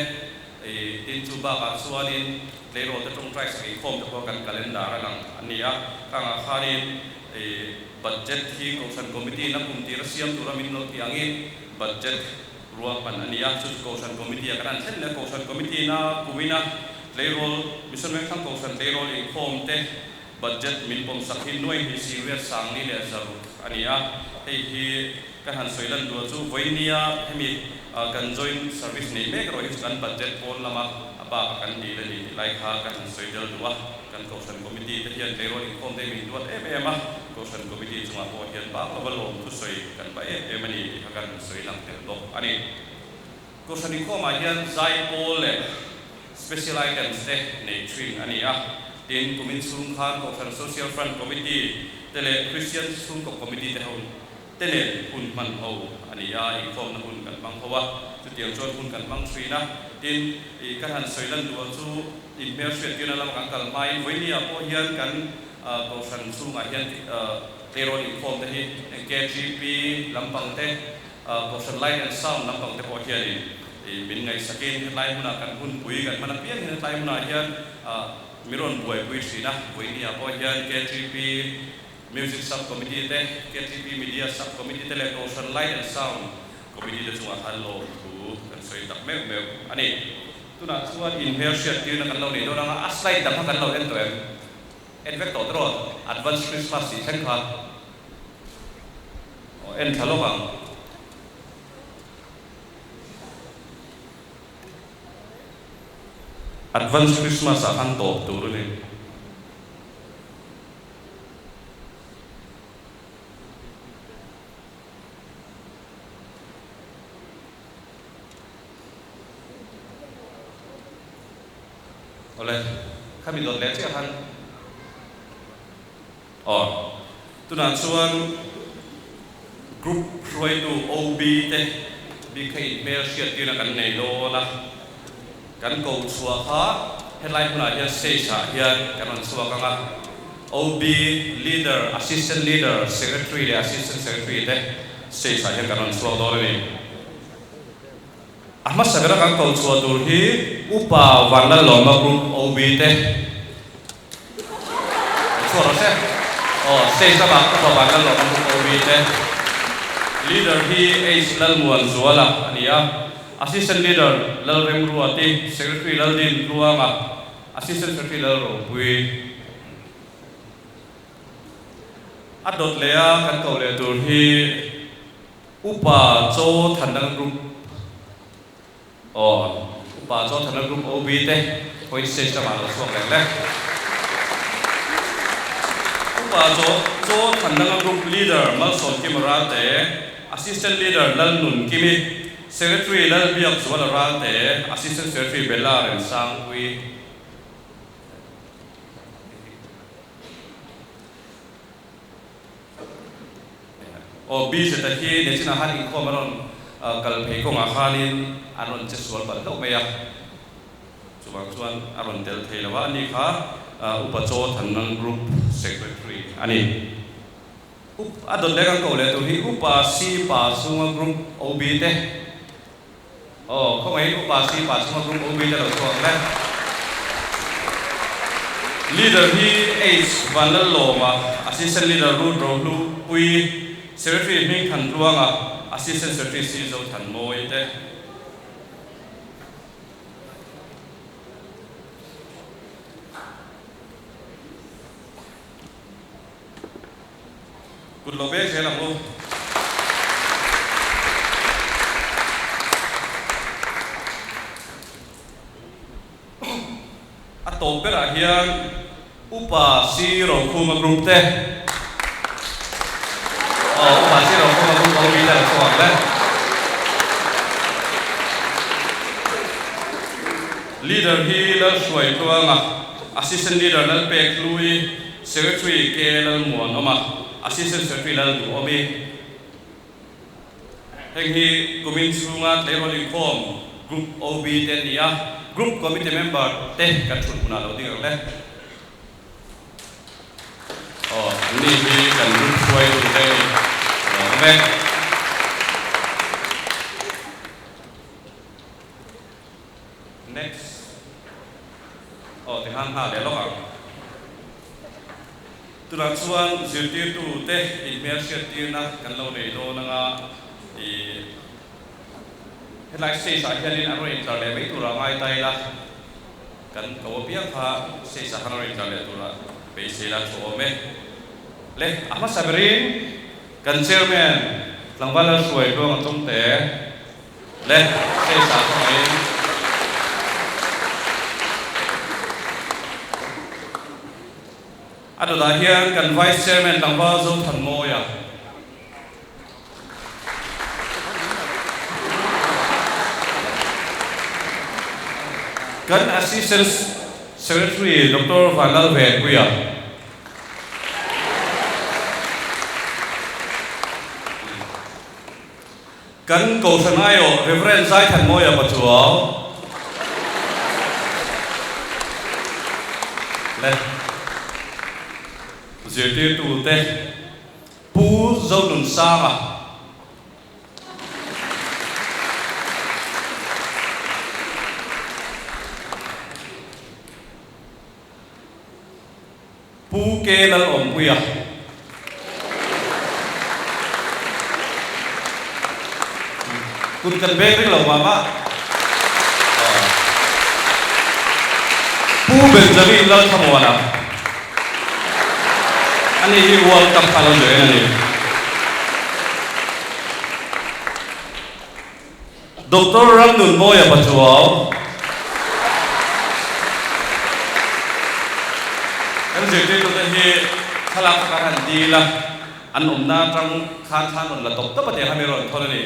i tin chu bakah chuanin tleirawl te tawngtai sak inkhawm te pawh kan calendar a lang an ni a, khangah khanin i budget hi Kohhran Committee in a kum tir a siam tura min lo tih angin budget ruahman a ni a, chu chu Kohhran Committee a kan han thlen leh a, Kohhran Committee in a kumin a tleirawl Mission Vengthlang Kohhran tleirawl inkhawm te budget min pawm sak hi nuai hnih singriat sangli leh zaruk a ni a, hei hi kan han sawi lan duah chu vawinia hemi kan joint service neih mek erawh hi chu kan budget pawn lama a bak a kan dil a ni tih lai kha kan han sawi tel duh a. Kan Kohhran Committee te hian tleirawl inkhawm te min duat em em a, Kohhran Committee chungah pawh hian bak lova lawm thusawi kan va em em a ni tih kha kan han sawi lang tel bawk a ni. Kohhran inkhawmah hian zai pawl leh special items te nei thin a ni a, tin kumin chhung khan Kohhran Social Front Committee te leh Christian Chhungkaw Committee te ho te nen hun hman ho a ni a, inkhawmna hun kan hmang ho a, chutiang chuan hun kan hmang thin a, tin ih ka han sawi lan duh chu inhmel hriattirna lama kan kal hmain vawinia pawh hian kan Kohhran chhungah hian tleirawl inkhawm te hi KGP lampang te, Kohhran Light and Sound lampang te pawh hianin min ngaihsakin hetlai hmunah kan hunpui kan hman apiang hian hetlai hmunah hian mi rawn buaipui thin a, vawinia pawh hian KGP Music Sub Committee te, KTP Media Sub Committee te leh Kohhran Light and Sound Committee te chungah khan lawm thu kan sawi tak meuh meuh a ni. Tunah chuan inhmel hriattirna kan lo nei dawn anga a slide dang kha kan lo en tawh em? En vek tawh tawh Advance Christmas tih thleng kha aw en thla lawk ang. Advance Christmas ah khan tawp tur a ni. Awle, khami dawt leh chiah khan aw tunah chuan group hruaitu OB te bik kha inhmel hriattirna kan nei dawn a, kan ko chhuah kha helai hmunah hian stage ah hian kan rawn chhuak ang a. OB, Leader, Assistant Leader, Secretary leh Assistant Secretary te stage ah hian kan rawn chhuak dawn a ni. A hmasa bera kan ko chhuah tur hi Upa Vanlalawma Group OB te an chhuak rawh se. Aw, stage lamah Upa Vanlalawma Group OB te Leader hi H Lalmuanzuala a ni a, Assistant Leader Lalremruati, Secretary Laldin Tluanga, Assistant Secretary Lalropui a dawt leh a kan koh leh tur hi Upa Chaw Thanna Group aw Upa Chaw Thanna Group OB te point stage lamah lo chhuak leh le. Upa Chaw Chaw Thanna Group Leader Malsawm Kim Ralte, Assistant Leader Lalnun Kimi, Secretary Lalbiak Zuala Ralte, Assistant Secretary Bella Remsangpui. Aw BZ a hi nichinah khan inkhawm a rawn kal phei kawngah khanin an rawn che sual palh hlauh mai a, chuvang chuan a rawn tel thei lo a, ani kha Upa Chaw Thannan Group Secretary a ni. Up a dawt leh kan koh leh tur hi Upa Si Pa Chhunga Group OB te. Aw, khawngaihin Upa Si Pa Chhunga Group OB te lo chhuak le. Leader hi H Vanlallawma, Assistant Leader Ruth Rohlu Pui, Secretary Hming Thantluanga, Assistant Secretary Si Zothanmawi te. Kut lo ve zel ang u. A tawp berah hian Upa Si Rokhuma Group te aw Upa Si Rokhuma Group ho mi te lo chhuak le. Leader hi Lalhruai Tluanga, Assistant Leader Lalpek Hlui, Secretary K Lalmuanawma, Assistant Secretary Lalduhawmi. Heng hi kumin chhunga tleirawl inkhawm Group OB te an ni a, Group Committee member te kan thut hmunah lo ding ang le. Aw, anni hi kan group hruaitu te a ni. Lo awm e. Next. Aw, tikhan nghal leh lawk ang. Tunah chuan zirtirtu te inhmelhriat tirna kan lo nei dawn anga i hetlai stage ah hianin an rawn intlar leh mai turah ngai ta ila, kan ko apiang kha stage ah khan an rawn intlar leh turah beisei la thu awm e. Le, a hmasa berin kan chairman tlangval Lalhruai Tluanga Chawngte, Le, stage ah khawngaihin. A dawtah hian kan Vice Chairman tlangval Zothanmawia. Kan Assistant Secretary Doctor Vanlalvenpuia. Kan Kohhran aiawh Rev. Zaithanmawia Pachuau leh zirtirtute Pu Zonunsanga, Pu K Lalawmpuia. Kut kan beng ring lo mah mah. Pu Benjamin Lalthamuana. Ani hi World Cup kha lo join a ni. Doctor Ramnunmawia Pachuau, Kan zirtirtute hi thlalak kha kan han dil a, an awmna atang khan thla an rawn la tawp tawp a tih kha mi rawn thawn a ni.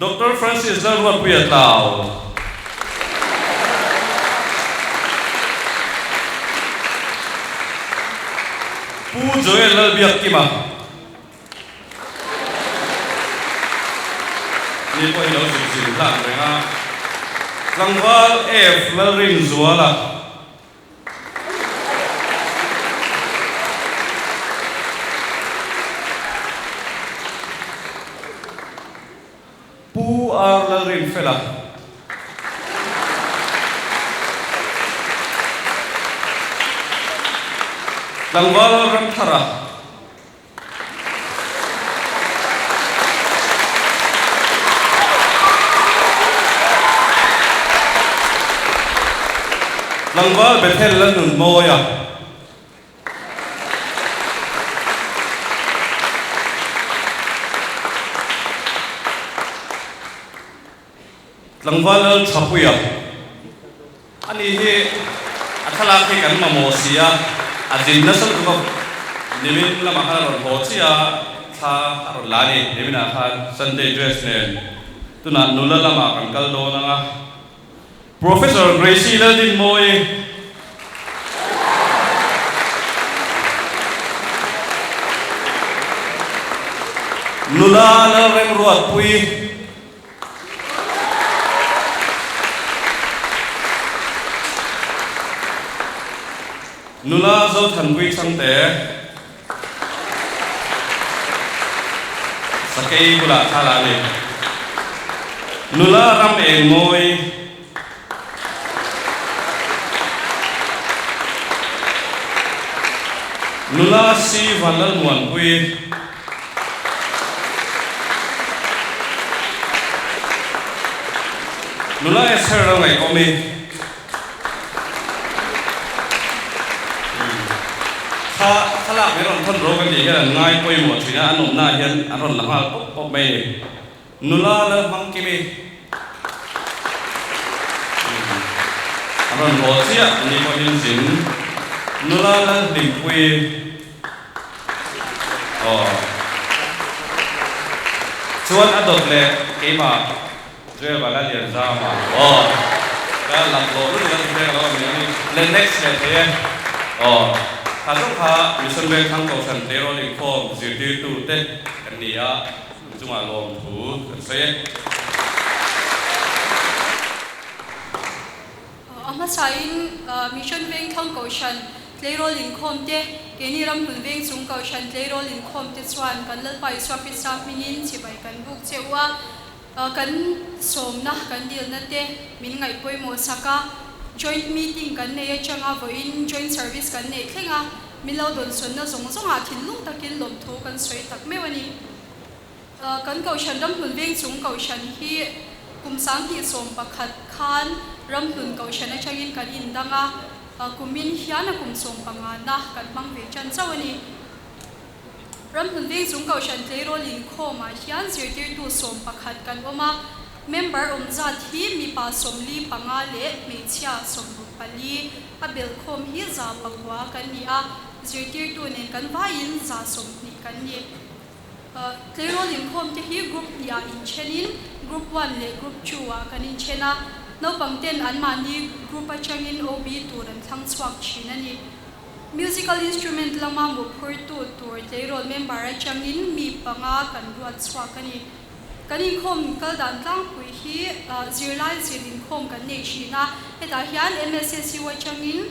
Doctor Francis Lalruatpuia Tlau, Pu Joel Lalbiakkima, Ni pawh hi lo zir zir hlan reng a, tlangval F Lalrinzuala. Pu R Lalrinfela. Tlangval Ramthara. Tlangval Bethel la nun mawi a. Tlangval Lal Thapuia. Ani hi a thlalak hi kan mamawh si a, a zin nasa lutuk a, nimin lamah khan a rawn haw chiah a, thla a rawn la a ni, niminah khan Sunday dress nen tunah nula lamah kan kal dawn ang a. Professor Gracie Laldinmawi. Nula Lalremruatpuii. Nula Zothanpui Chhangte. Sakei bulah thla la ni. Nula ram eng mawi. Nula Si Vanlalmuanpui. Nula Esther lo ngaihawm i. Kha thlalak min rawn thawn ro ka tih hian an ngai pawimawh thin a, an awmna ah hian an rawn la nghal pawp pawp mai a ni. Nula Lalhmangkimi a rawn haw chiah ni pawhin zin Nula Lalhlimpuii aw chuan a dawt leh keimah Joel Vala Lianzama aw ka lam lawh lutuk a ti hle ka lo awm ni le next leh thei e aw kha zawng kha Mission Vengthlang Kohhran Tleirawl Inkhawm zirtirtu te kan ni a. An chungah lawmthu kan sawi e. A hmasain Mission Vengthlang Kohhran tleirawl inkhawm te, keini Ramhlun Vengchung Kohhran tleirawl inkhawm te chuan kan Lalpa Isua Krista hmingin chibai kan buk che u a, kan sawmna kan dilna te min ngaih pawimawh sak a, Joint Meeting kan nei atanga vawiin Joint Service kan neih thleng a, min lo dawnsawnna zawng zawngah thinlung takin lawmthu kan sawi tak meuh a ni. Kan Kohhran Ramhlun Vengchung Kohhran hi kum 2011 khan Ramhlun Kohhran atangin kan indang a, kumin hian a kum 15 na kan hmang ve tan chauh a ni. Ramhlun Vengchung Kohhran tleirawl inkhawmah hian zirtirtu 11 kan awm a, member awm zat hi mipa 45 leh hmeichhia 64, a belhkhawm hi 900 kan ni a, zirtirtu nen kan vaiin 120 kan ni. Tleirawl inkhawm te hi group hnih-ah inthenin group one leh group two-ah kan inthen a, naupang ten anmahni group atangin OB tur an thlang chhuak thin a ni. Musical instrument lama mawhphurtu tur tleirawl member atangin mi panga kan ruat chhuak a ni. Kan inkhawm kal dan tlangpui hi zirlai zir inkhawm kan nei thin a, hetah hian MSSU atangin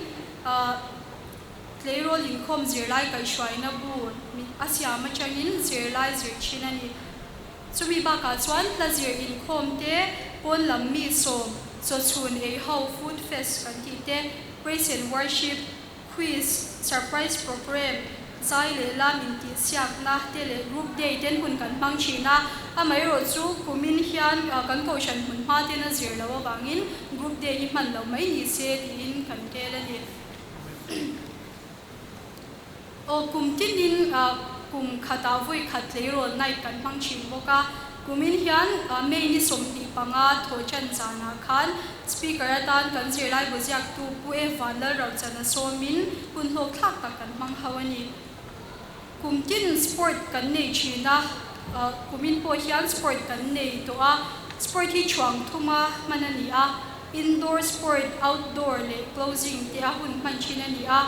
Tleirawl inkhawm zirlai kaihhruaina bu a siam atangin zirlai zir thin a ni. Chumi bakah chuan hla zir inkhawm te, pawn lam mi sawm, chawchhun ei ho, food fest kan tih te, praise and worship, quiz, surprise programme, zai leh lam intihsiakna te leh group day ten hun kan hmang thin a. Amaherawhchu kumin hian kan kohhran hmun hma ten a zir loh avangin group day hi hman loh mai ni se tiin kan rel a ni. Aw kum tinin kum khatah vawi khat tleirawl night kan hmang thin bawk a, kumin hian May ni 25 thaw chan zanah khan Speaker atan kan zirlai bu ziaktu Pu E Vanlalrochana sawmin hun hlawk thlak tak kan hmang ho a ni. Kum tin sport kan nei thin a, kumin pawh hian sport kan nei tawh a, sport hi thuang thuma hman a ni a, indoor sport, outdoor leh closing te a hun hman thin a ni a,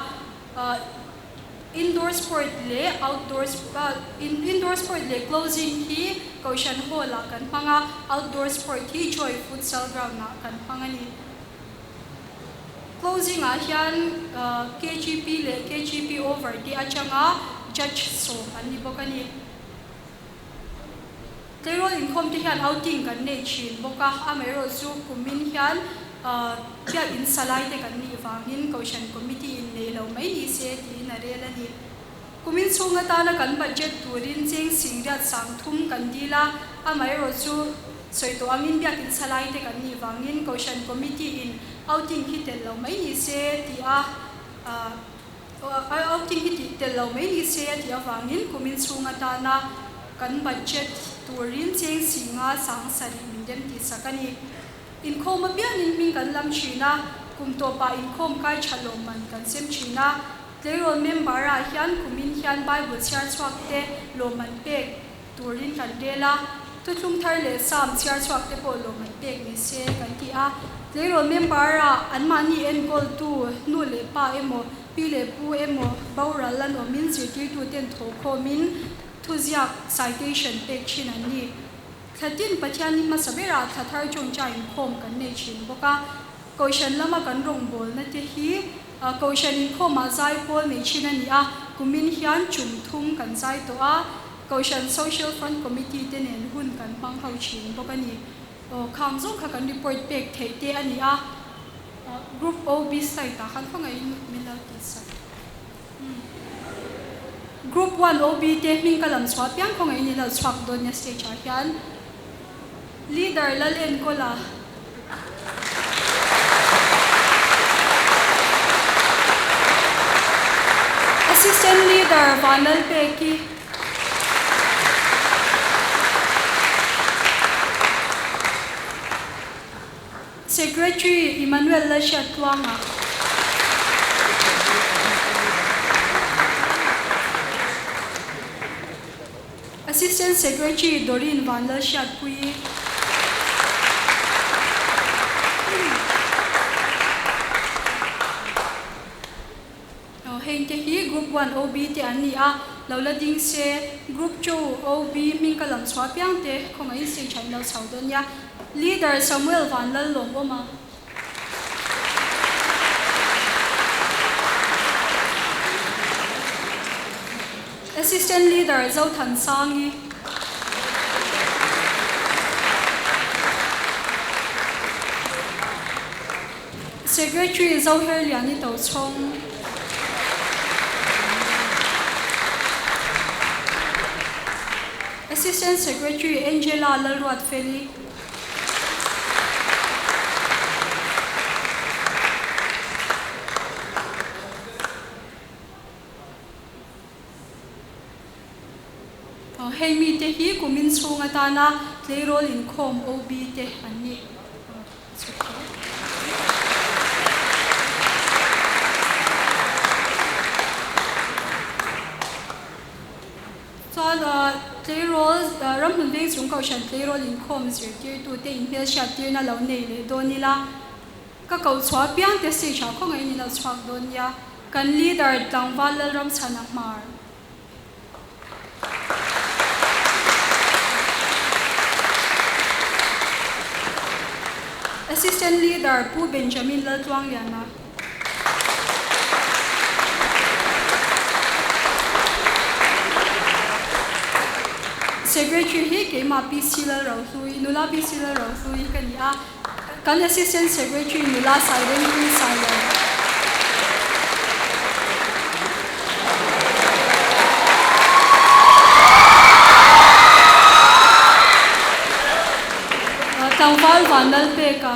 indoor sport leh outdoor indoor sport leh closing hi Kohhran hall ah kan hmang a, outdoor sport hi Joy Futsal ground ah kan hmang a ni. Closing ah hian KGP leh KGP over te atanga judge sawm an ni bawk a ni. Tleirawl inkhawm te hian outing kan nei thin bawk a, amaherawh chu kumin hian biak in salai te kan nih vangin Kohhran Committee in nei lo mai ni se tiin a rel a ni. Kumin chhung atana kan budget turin cheng singriat 3000 kan dil a, amaherawh chu sawi tawh angin biak in salai te kan nih vangin Kohhran Committee in outing hi tel lo mai ni se tih a outing hi tih tel lo mai ni se a tih avangin kumin chhung atana kan budget turin cheng singa 7000 min rem tih sak a ni. Inkhawm apiangin hming kan lam thin a, kum tawpah inkhawm kai tha lawmman kan sem thin a. Tleirawl member ah hian kumin hian Bible chhiar chhuak te lawmman pek turin kan rel a, thuthlung thar leh Psalm chhiar chhuak te pawh lawmman pek ni se kan ti a. Tleirawl member ah anmahni enkawltu nu leh pa emaw, pi leh pu emaw boral an awmin zirtirtu ten thawhkhawmin. Thuziak, citation, pek thin an ni. Thla tin Pathian hi hmasa berah thla thar tawngtai inkhawm kan nei thin bawk a. Kohhran lama kan rawngbawlna te hi Kohhran inkhawmah zai pawl nei thin a ni a, kumin hian tum thum kan zai tawh a, Kohhran Social Front Committee te nen hun kan hmang ho thin bawk a ni. Aw, khang zawng kha kan report pek theih te a ni a, Group OB site ah khan khawngaihin min lo tih sak. Group 1 OB te hming ka lam chhuah piang khawngaihin in lo chhuak dawn nia stage ah hian Leader Lalenkawla. Assistant Leader Vanlalpeki. Secretary Emmanuel Lalhriattluanga. Assistant Secretary Doreen Vanlalhriatpuii. Heng te hi Group 1 OB te an ni a, lo la ding se Group 2 OB hming ka lam chhuah piang te khawngaihin stage ah in lo chho dawn nia. Leader Samuel Vanlallawmawma. Assistant Leader Zothansangi. Secretary Zoherliani Tochhawng. Assistant Secretary Angela Lalruatfeli. Hei mite hi kumin chhung atana tleirawl inkhawm OB te an ni. Chuan tleirawl ramhlun veng chung kohhran tleirawl inkhawm zirtirtute inhmelhriattirna lo nei leh dawn ila, ka koh chhuah apiang te stage ah khawngaihin in lo chhuak dawn nia. Kan leader tlangval Lalramchhana Hmar. Assistant Leader Pu Benjamin Laltluangliana. Secretary hi keimah PC Lalrohlui, nula PC Lalrohlui ka ni a. Kan Assistant Secretary nula Sairengpui Sailo. Tlangval Vanlalpeka.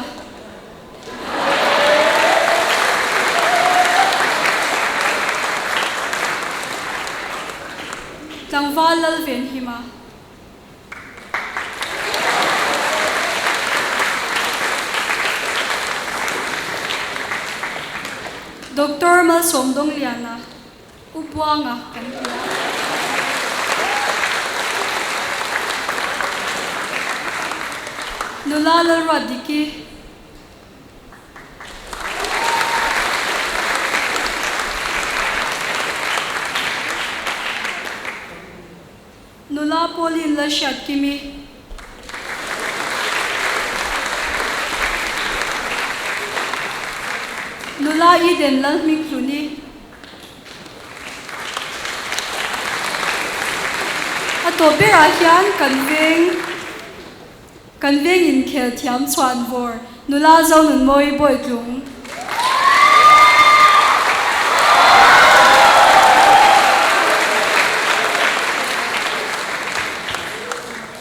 Tlangval Lalvenhima. Doctor Malsawmdawngliana, U Buanga kan ti a. Nula Lalruatdiki. Nula Pauline Lalhriatkimi. Nula Eden Lalhminghluni. A tawp berah hian kan veng kan veng inkhel thiam chhuan vawr Nula Zonunmawi Bawitlung.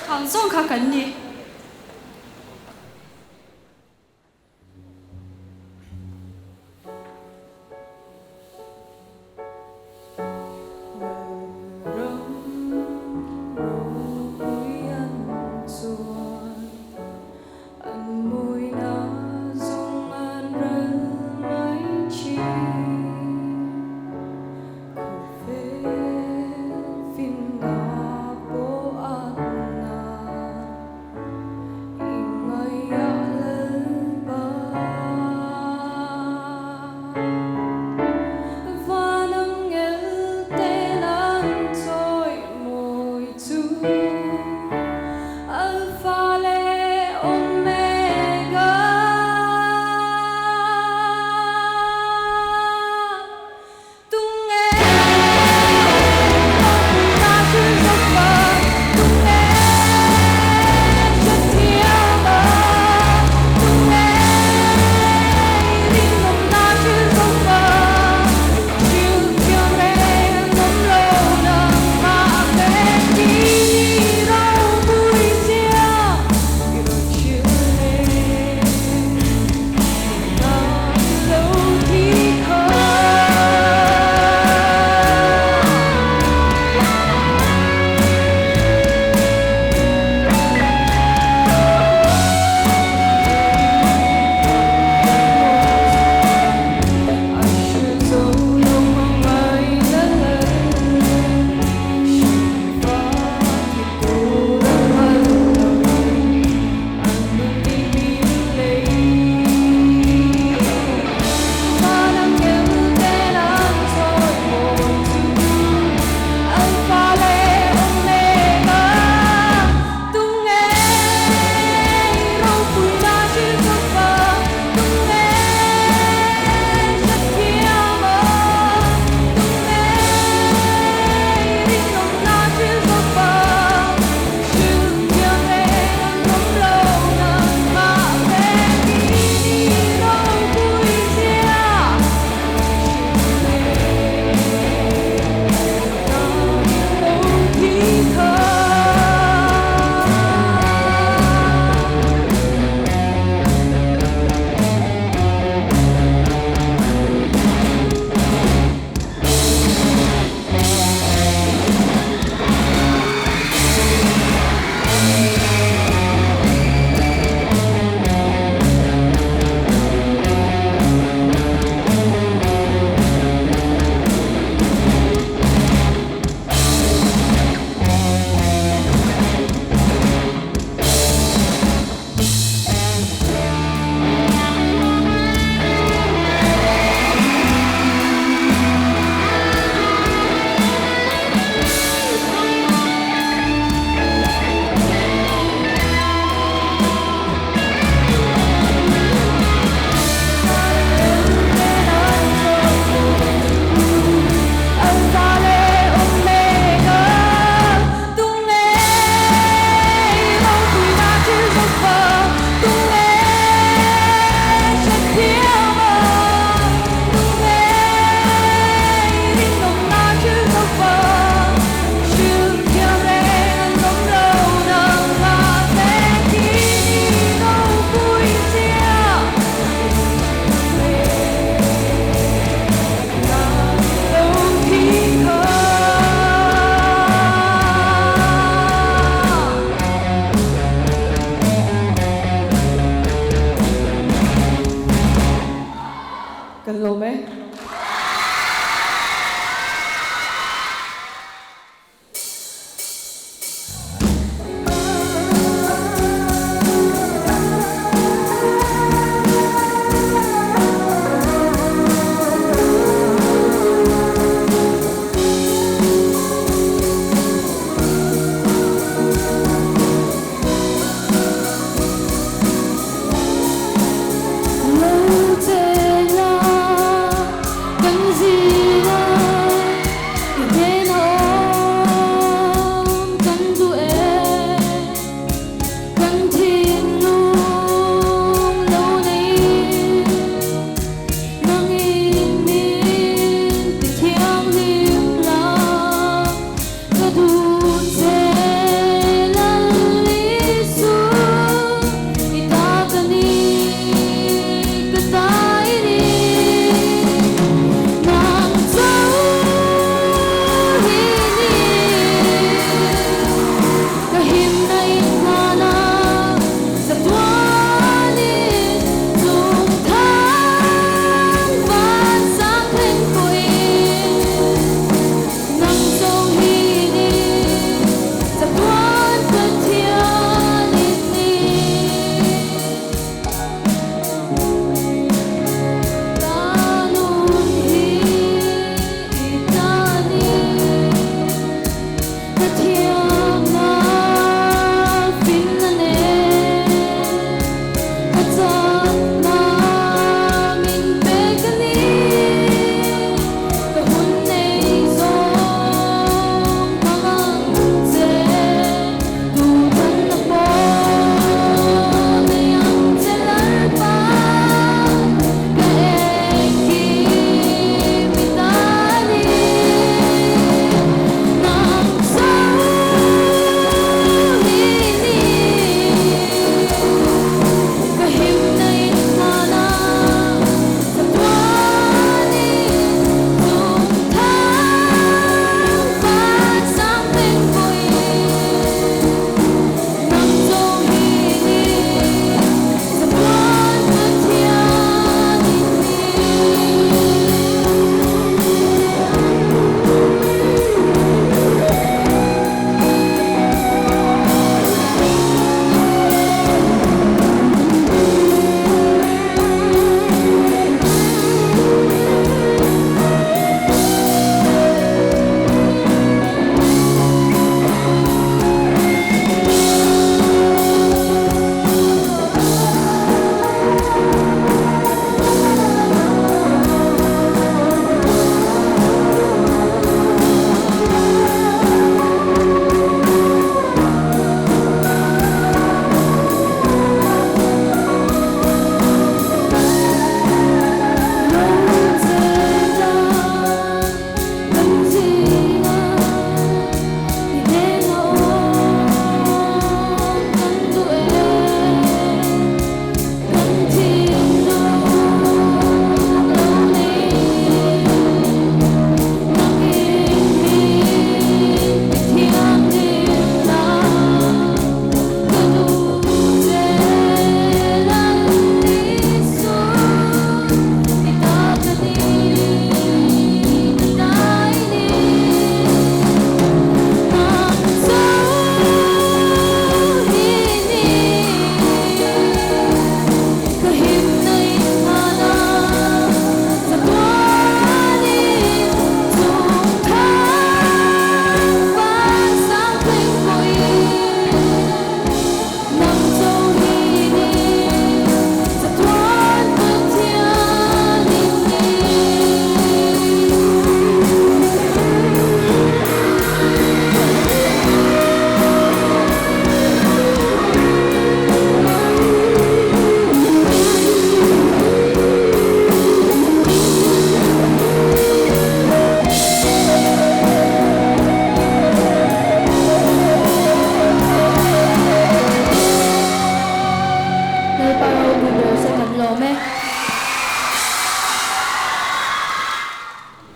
Khang zawng kha kan ni.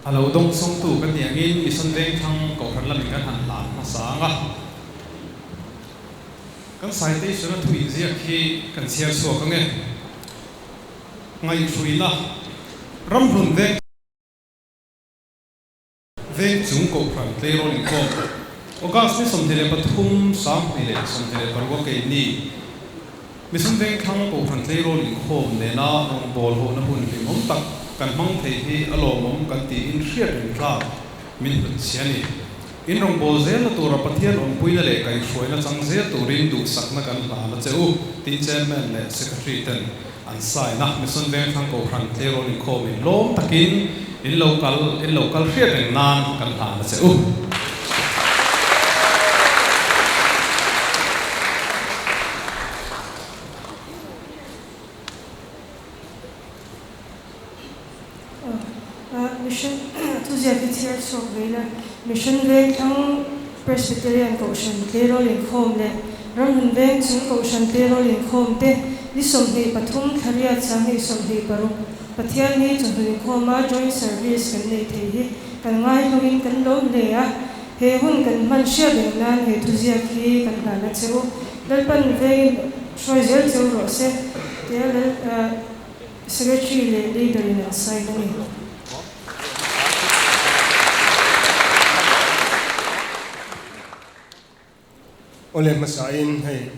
A lo dawngsawngtu kan nih angin Mission Vengthlang Kohhran lamin kan han hlan hmasa ang a. Kan citation a thu inziak hi kan chhiar chhuak ang e. Ngaihhruina, Ramhlun Veng Vengchung Kohhran tleirawl inkhawm August ni 23 2026 a keini Mission Vengthlang Kohhran tleirawl inkhawm nena rawngbâwl hawhna hun hlimawm tak kan hmang thei hi a lawmawm kan tiin hriat reng tlak min hlut chhia a ni. In rawngbâwl zelna tura Pathian awmpuina leh kaihhruaina chang zel turin duhsakna kan hlan a che u, tiin Chairman leh Secretary ten an sign a. Mission Vengthlang Kohhran tleirawl inkhawm in lawm takin in lo kal in lo kal hriat reng nan kan hlan a che u. Mission thuziak hi chhiar chhuak ve ila, Mission Vengthlang Presbyterian Kohhran tleirawl inkhawm leh Ramhlun Veng chung Kohhran tleirawl inkhawm te ni 23 thla riat 2026 Pathian hi chawhnu inkhawma Joint Service kan nei thei hi kan ngaihlawin kan lawm hle a, he hun kan hman hriat reng nan he thuziak hi kan hlan a che u. Lalpan vengin hruai zel cheu rawh se tia Lal Secretary leh Leader in an sign a ni. Awle hmasain hei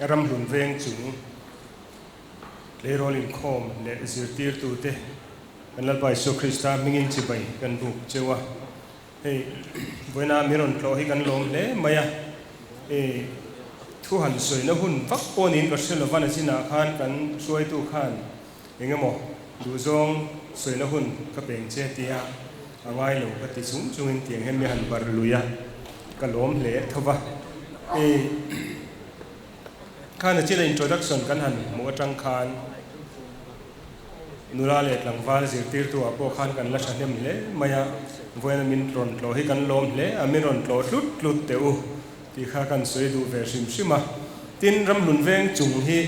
Ramhlun Veng chung tleirawl inkhawm leh zirtirtute kan Lalpa Isua Krista hmingin chibai kan buk cheu a. Hei vawiina mi rawn tlawh hi kan lawm hle mai a, e thu han sawina hun vak pawh niin ka hre lova nachinah khan kan hruaitu khan eng emaw duhzawng sawina hun ka peng che tia a ngai lo ka ti chung chungin tiang hian mi han bar lui a, ka lawm hle tho va. E kha nachina introduction kan han hmuh atang khan Nula leh tlangval zirtirtu ah pawh khan kan la thahnem hle mai a, vawiin a min rawn tlawh hi kan lawm hle a, min rawn tlawh tlut tlut teh u tih kha kan sawi duh ve hrim hrim a. Tin, Ramhlun Veng chung hi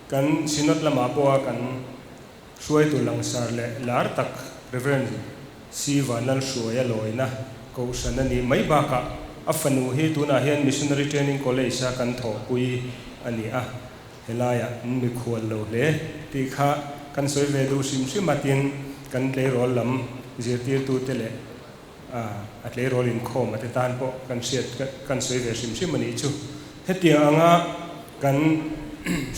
kan Synod lamah pawha kan hruaitu langsar leh lar tak Rev. C. Vanlalhruaia lawina kohhran a nih mai bakah a fanu hi tunah hian Missionary Training College a kan thawhpui a ni a. Helaiah an mikhual lo hle tih kha kan sawi ve duh hrim hrim a, tin kan tleirawl lam zirtirtute leh a tleirawl inkhawm a te tan pawh kan hriat kan sawi ve hrim hrim a nih chu. Hetiang anga kan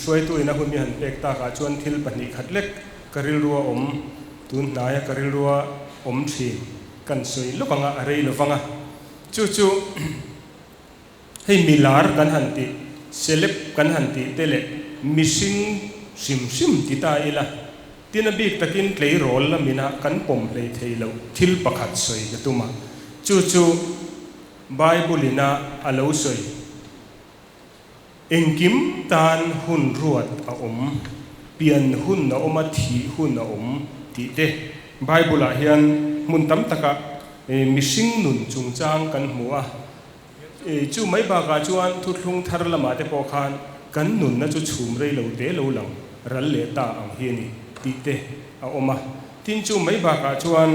hruaituin a hun mi han pek takah chuan thil pahnih khat lek ka rilrua awm tun hnaia ka rilrua awm thin kan sawi lawk anga a rei lovang a, chu chu. Hei milar kan han tih, celeb kan han tih te leh mihring hrim hrim ti ta ila, tin a bik takin tleirawl lamina kan pawm hlei thei loh thil pakhat sawi ka tum a, chu chu Bible ina a lo sawi, Engkim tan hun ruat a awm, pian hun a awm a, thih hun a awm tih te Bible ah hian hmun tam takah mihring nun chungchang kan hmu a. Chu mai bakah chuan thuthlung thar lamah te pawh khan kan nunna chu chhum rei lo te lo lang ral leh ta ang hi a ni tih te a awm a. Tin chu mai bakah chuan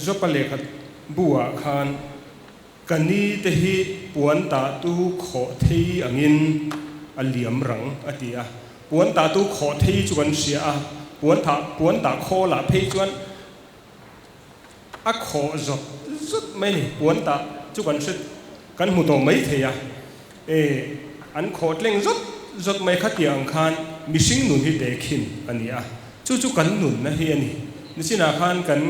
Jopa lehkha bu ah khan ka ni te hi puan tah tu khawh thei angin a liam rang a ti a. Puan tah tu khawh thei chu kan hria a, puan tah puan tah khawl ah phei chuan A khawh zawt zawt mai a ni, puan tah chu kan hre kan hmu tawh mai thei a, e an khawh tleng zawt zawt mai kha tiang ang khan mihring nun hi tehkhin a ni a, chu chu kan nunna hi a ni. Nichinah khan kan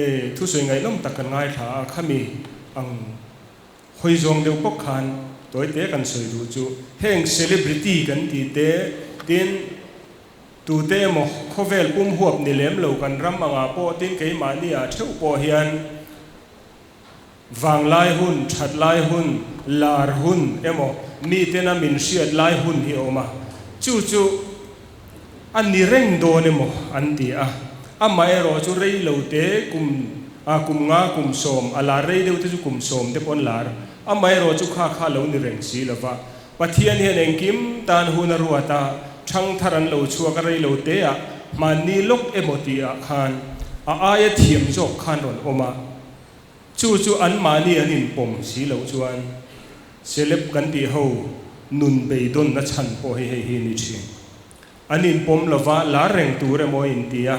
e thusawi ngaihnawm tak kan ngaithla a, khami ang hawi zawng deuh bawk khan tawi te kan sawi duh chu heng celebrity kan tih te tin, Tute emaw khawvel pum huap ni lem lo kan ram angah pawh tin keimahni ah theuh pawh hian vanglai hun, that lai hun, lar hun emaw mitena min hriat lai hun hi a awm a, chu chu a ni reng dawn emaw an ti a, amaherawh chu rei lo te kum ah kum nga kum sawm a lar rei deuh te chu kum sawm te pawh an lar, amaherawh chu kha kha lo ni reng si lova. Pathian hian engkim tan hun a ruat a, ṭhangthar an lo chhuak a rei lo te ah, hmanni lawk emaw tih ah khan A aia thiam zawk khan rawn awm a, chu chu anmahni an inpawm si loh chuan celeb kan tih ho nun beidawnna chhan pawh hi hei hi a ni thin. An inpawm lova, lar reng tur emaw a inti a,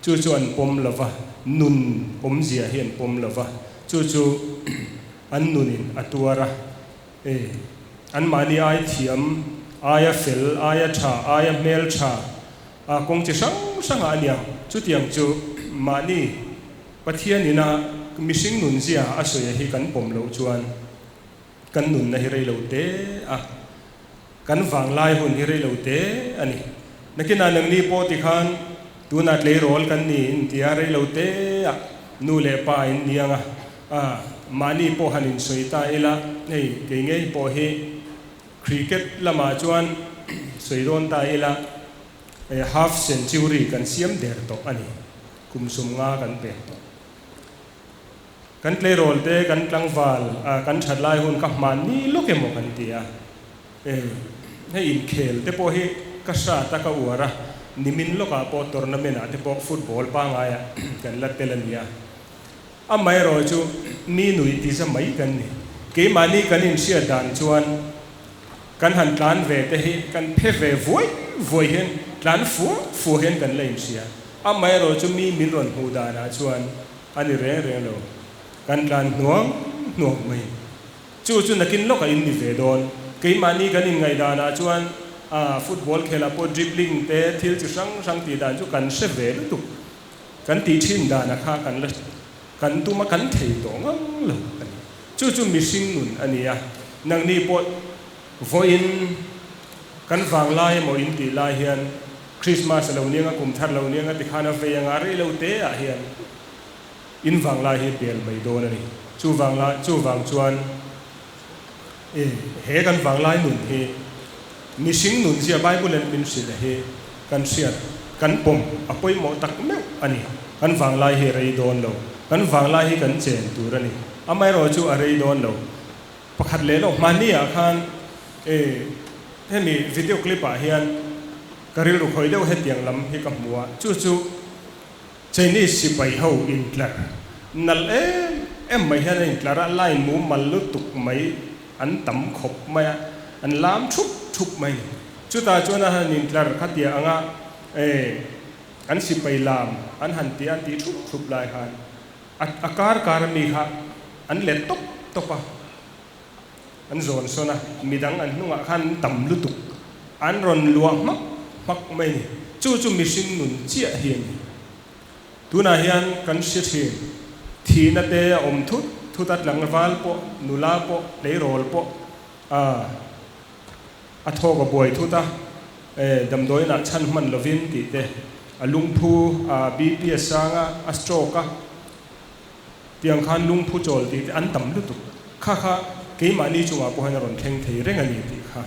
chu chu an pawm lova, nun awmzia hi an pawm lova, chu chu an nunin a tuar a. E, anmahni ai thiam, aia fel, aia tha, aia hmel tha, a kawng chi hrang hrangah a nia. Chutiang chu mahni Pathian ina mihring nunzia a sawi hi kan pawm loh chuan kan nunna hi rei lo te a, kan vanglai hun hi rei lo te a ni. Nakinah nangni pawh tikhan tunah tleirawl kan ni intia rei lo te a nu leh pa in ni ang a, A, mahni pawh han insawi ta ila, hei kei ngei pawh hi cricket lamah chuan sawi dawn ta ila, half century kan siam der tawh a ni, kum sumnga kan pek tawh. Kan tleirawl te, kan tlangval, kan that lai hun ka hmanni lawk emaw kan ti a, hei inkhel te pawh hi ka hrat a, ka uar a, nimin lawkah pawh tournament ah te pawh football pangaiah kan la tel a ni a. Amaherawh chu mi nuih ti za mai kan ni. Keimahni kan inhriat dan chuan kan han tlan ve te hi kan phe ve vuai vuai hian tlan fua fua hian kan la inhria. Amaherawh chu mi min rawn hmuh danah chuan a ni reng reng lo. Kan tlan hnuang hnuang mai. Chu chu nakin lawkah in ni ve dawn. Keimahni kan inngaihdanah chuan a football khelah pawh dribbling te thil chi hrang hrang tih dan chu kan hre ve lutuk. Kan tih thin dana kha kan la kan tum a kan thei tawh ngang lo a ni. Chu chu mihring nun a ni a, nangni pawh vawiin kan vanglai emaw in tih lai hian Christmas a lo niang a, kum thar lo niang a tikhan a vei anga rei lo te ah hian in vanglai hi bel mai dawn a ni. Chu vanglai chu vang chuan e he kan vanglai nun hi mihring nun zia Bible in min hrilh hi Kan hriat, kan pawm a pawimawh tak meuh a ni. Kan vanglai hi a rei dawn lo. Kan vanglai hi kan chen tur a ni. Amaherawh chu a rei dawn lo. Pakhat leh loh hmahni ah khan e hemi video clip ah hian ka rilru khawi deuh hetiang lam hi ka hmu a, chu chu Chinese sipai ho intlar nalh em em mai hian a intlar a, line mumal lutuk mai an tam khawp mai a, an lam thup thup mai ni. Chutah chuan a han intlar kha tia anga e an sipai lam an han tih an tih thup thup lai khan a a kar kar ami kha an let tawp tawp a, an zawn sawn a, midang an hnungah khan an tam lutuk, an rawn luah hmak hmak mai ni. Chu chu mihring nun chiah hi a ni. Tunah hian kan hre thin, thihna te a awm thut thut a, tlangval pawh, nula pawh, tleirawl pawh a. A thawk a buai thut a, e, damdawiinah chhan hman lovin tih te, a lungphu a BP a sang a, a stroke a, tiang khan lungphu chawl tih te an tam lutuk. Kha kha keimahni chungah pawh hian a rawn thleng thei reng a ni tih kha.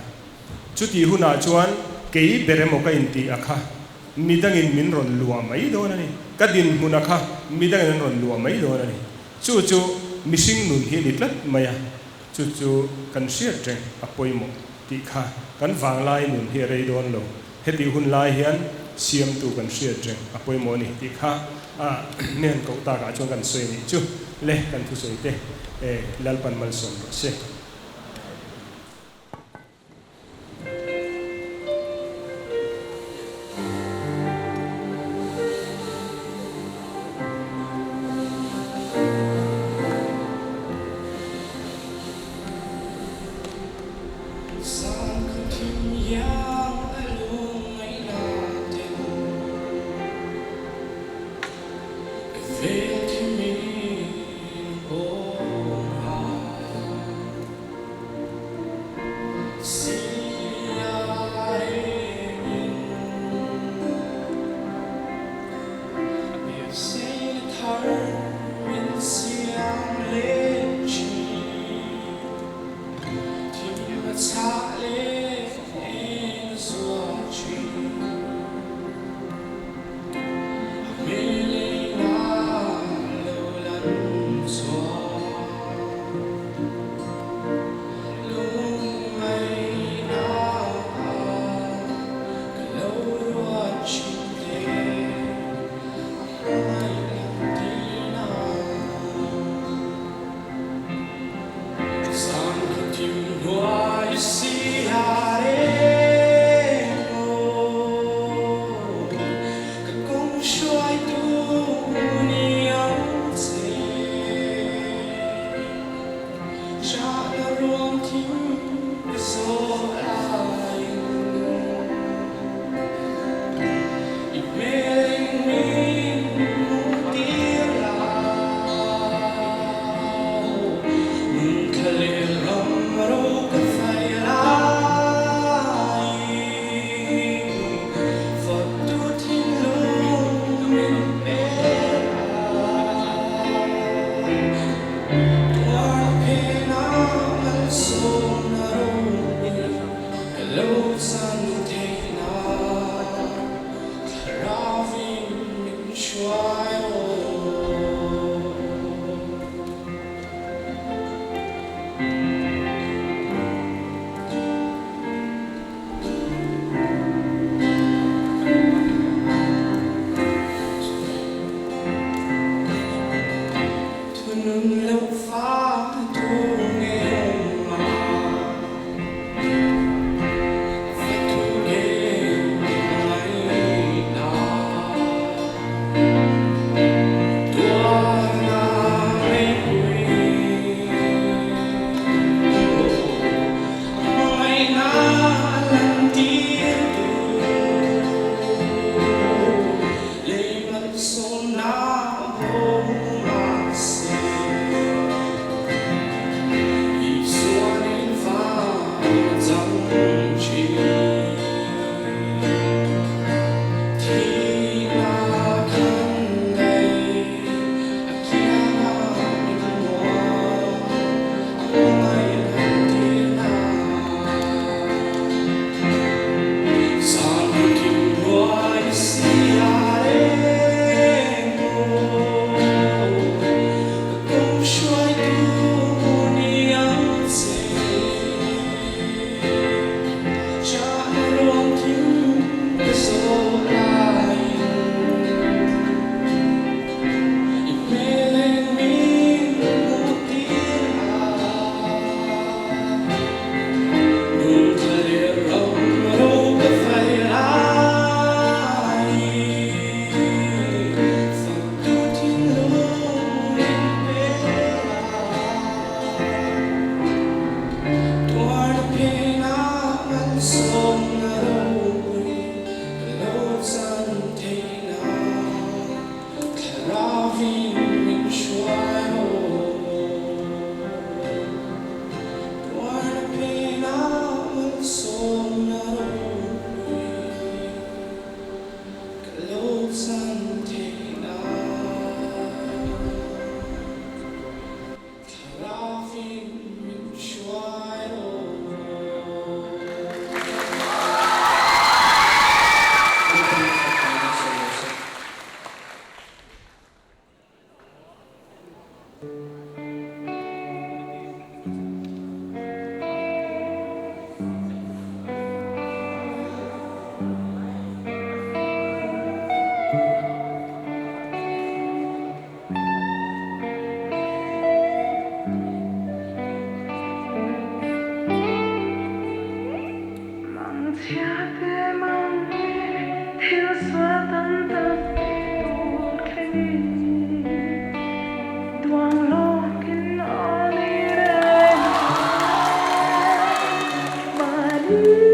Chutih hunah chuan kei ber emaw ka intih a kha midangin min rawn luah mai dawn a ni. Ka dinhmun a kha midangin an rawn luah mai dawn a ni. Chu chu mihring nun hi a ni tlat mai a. Chu chu kan hriat reng a pawimawh tih kha kan vanglai nun hi a rei dawn lo. Hetih hun lai hian siamtu kan hriat reng a pawimawh a ni tih kha a hnen koh takah chuan kan sawi nih chu le kan thusawi te e Lalpan malsawm rawh se. Thank you.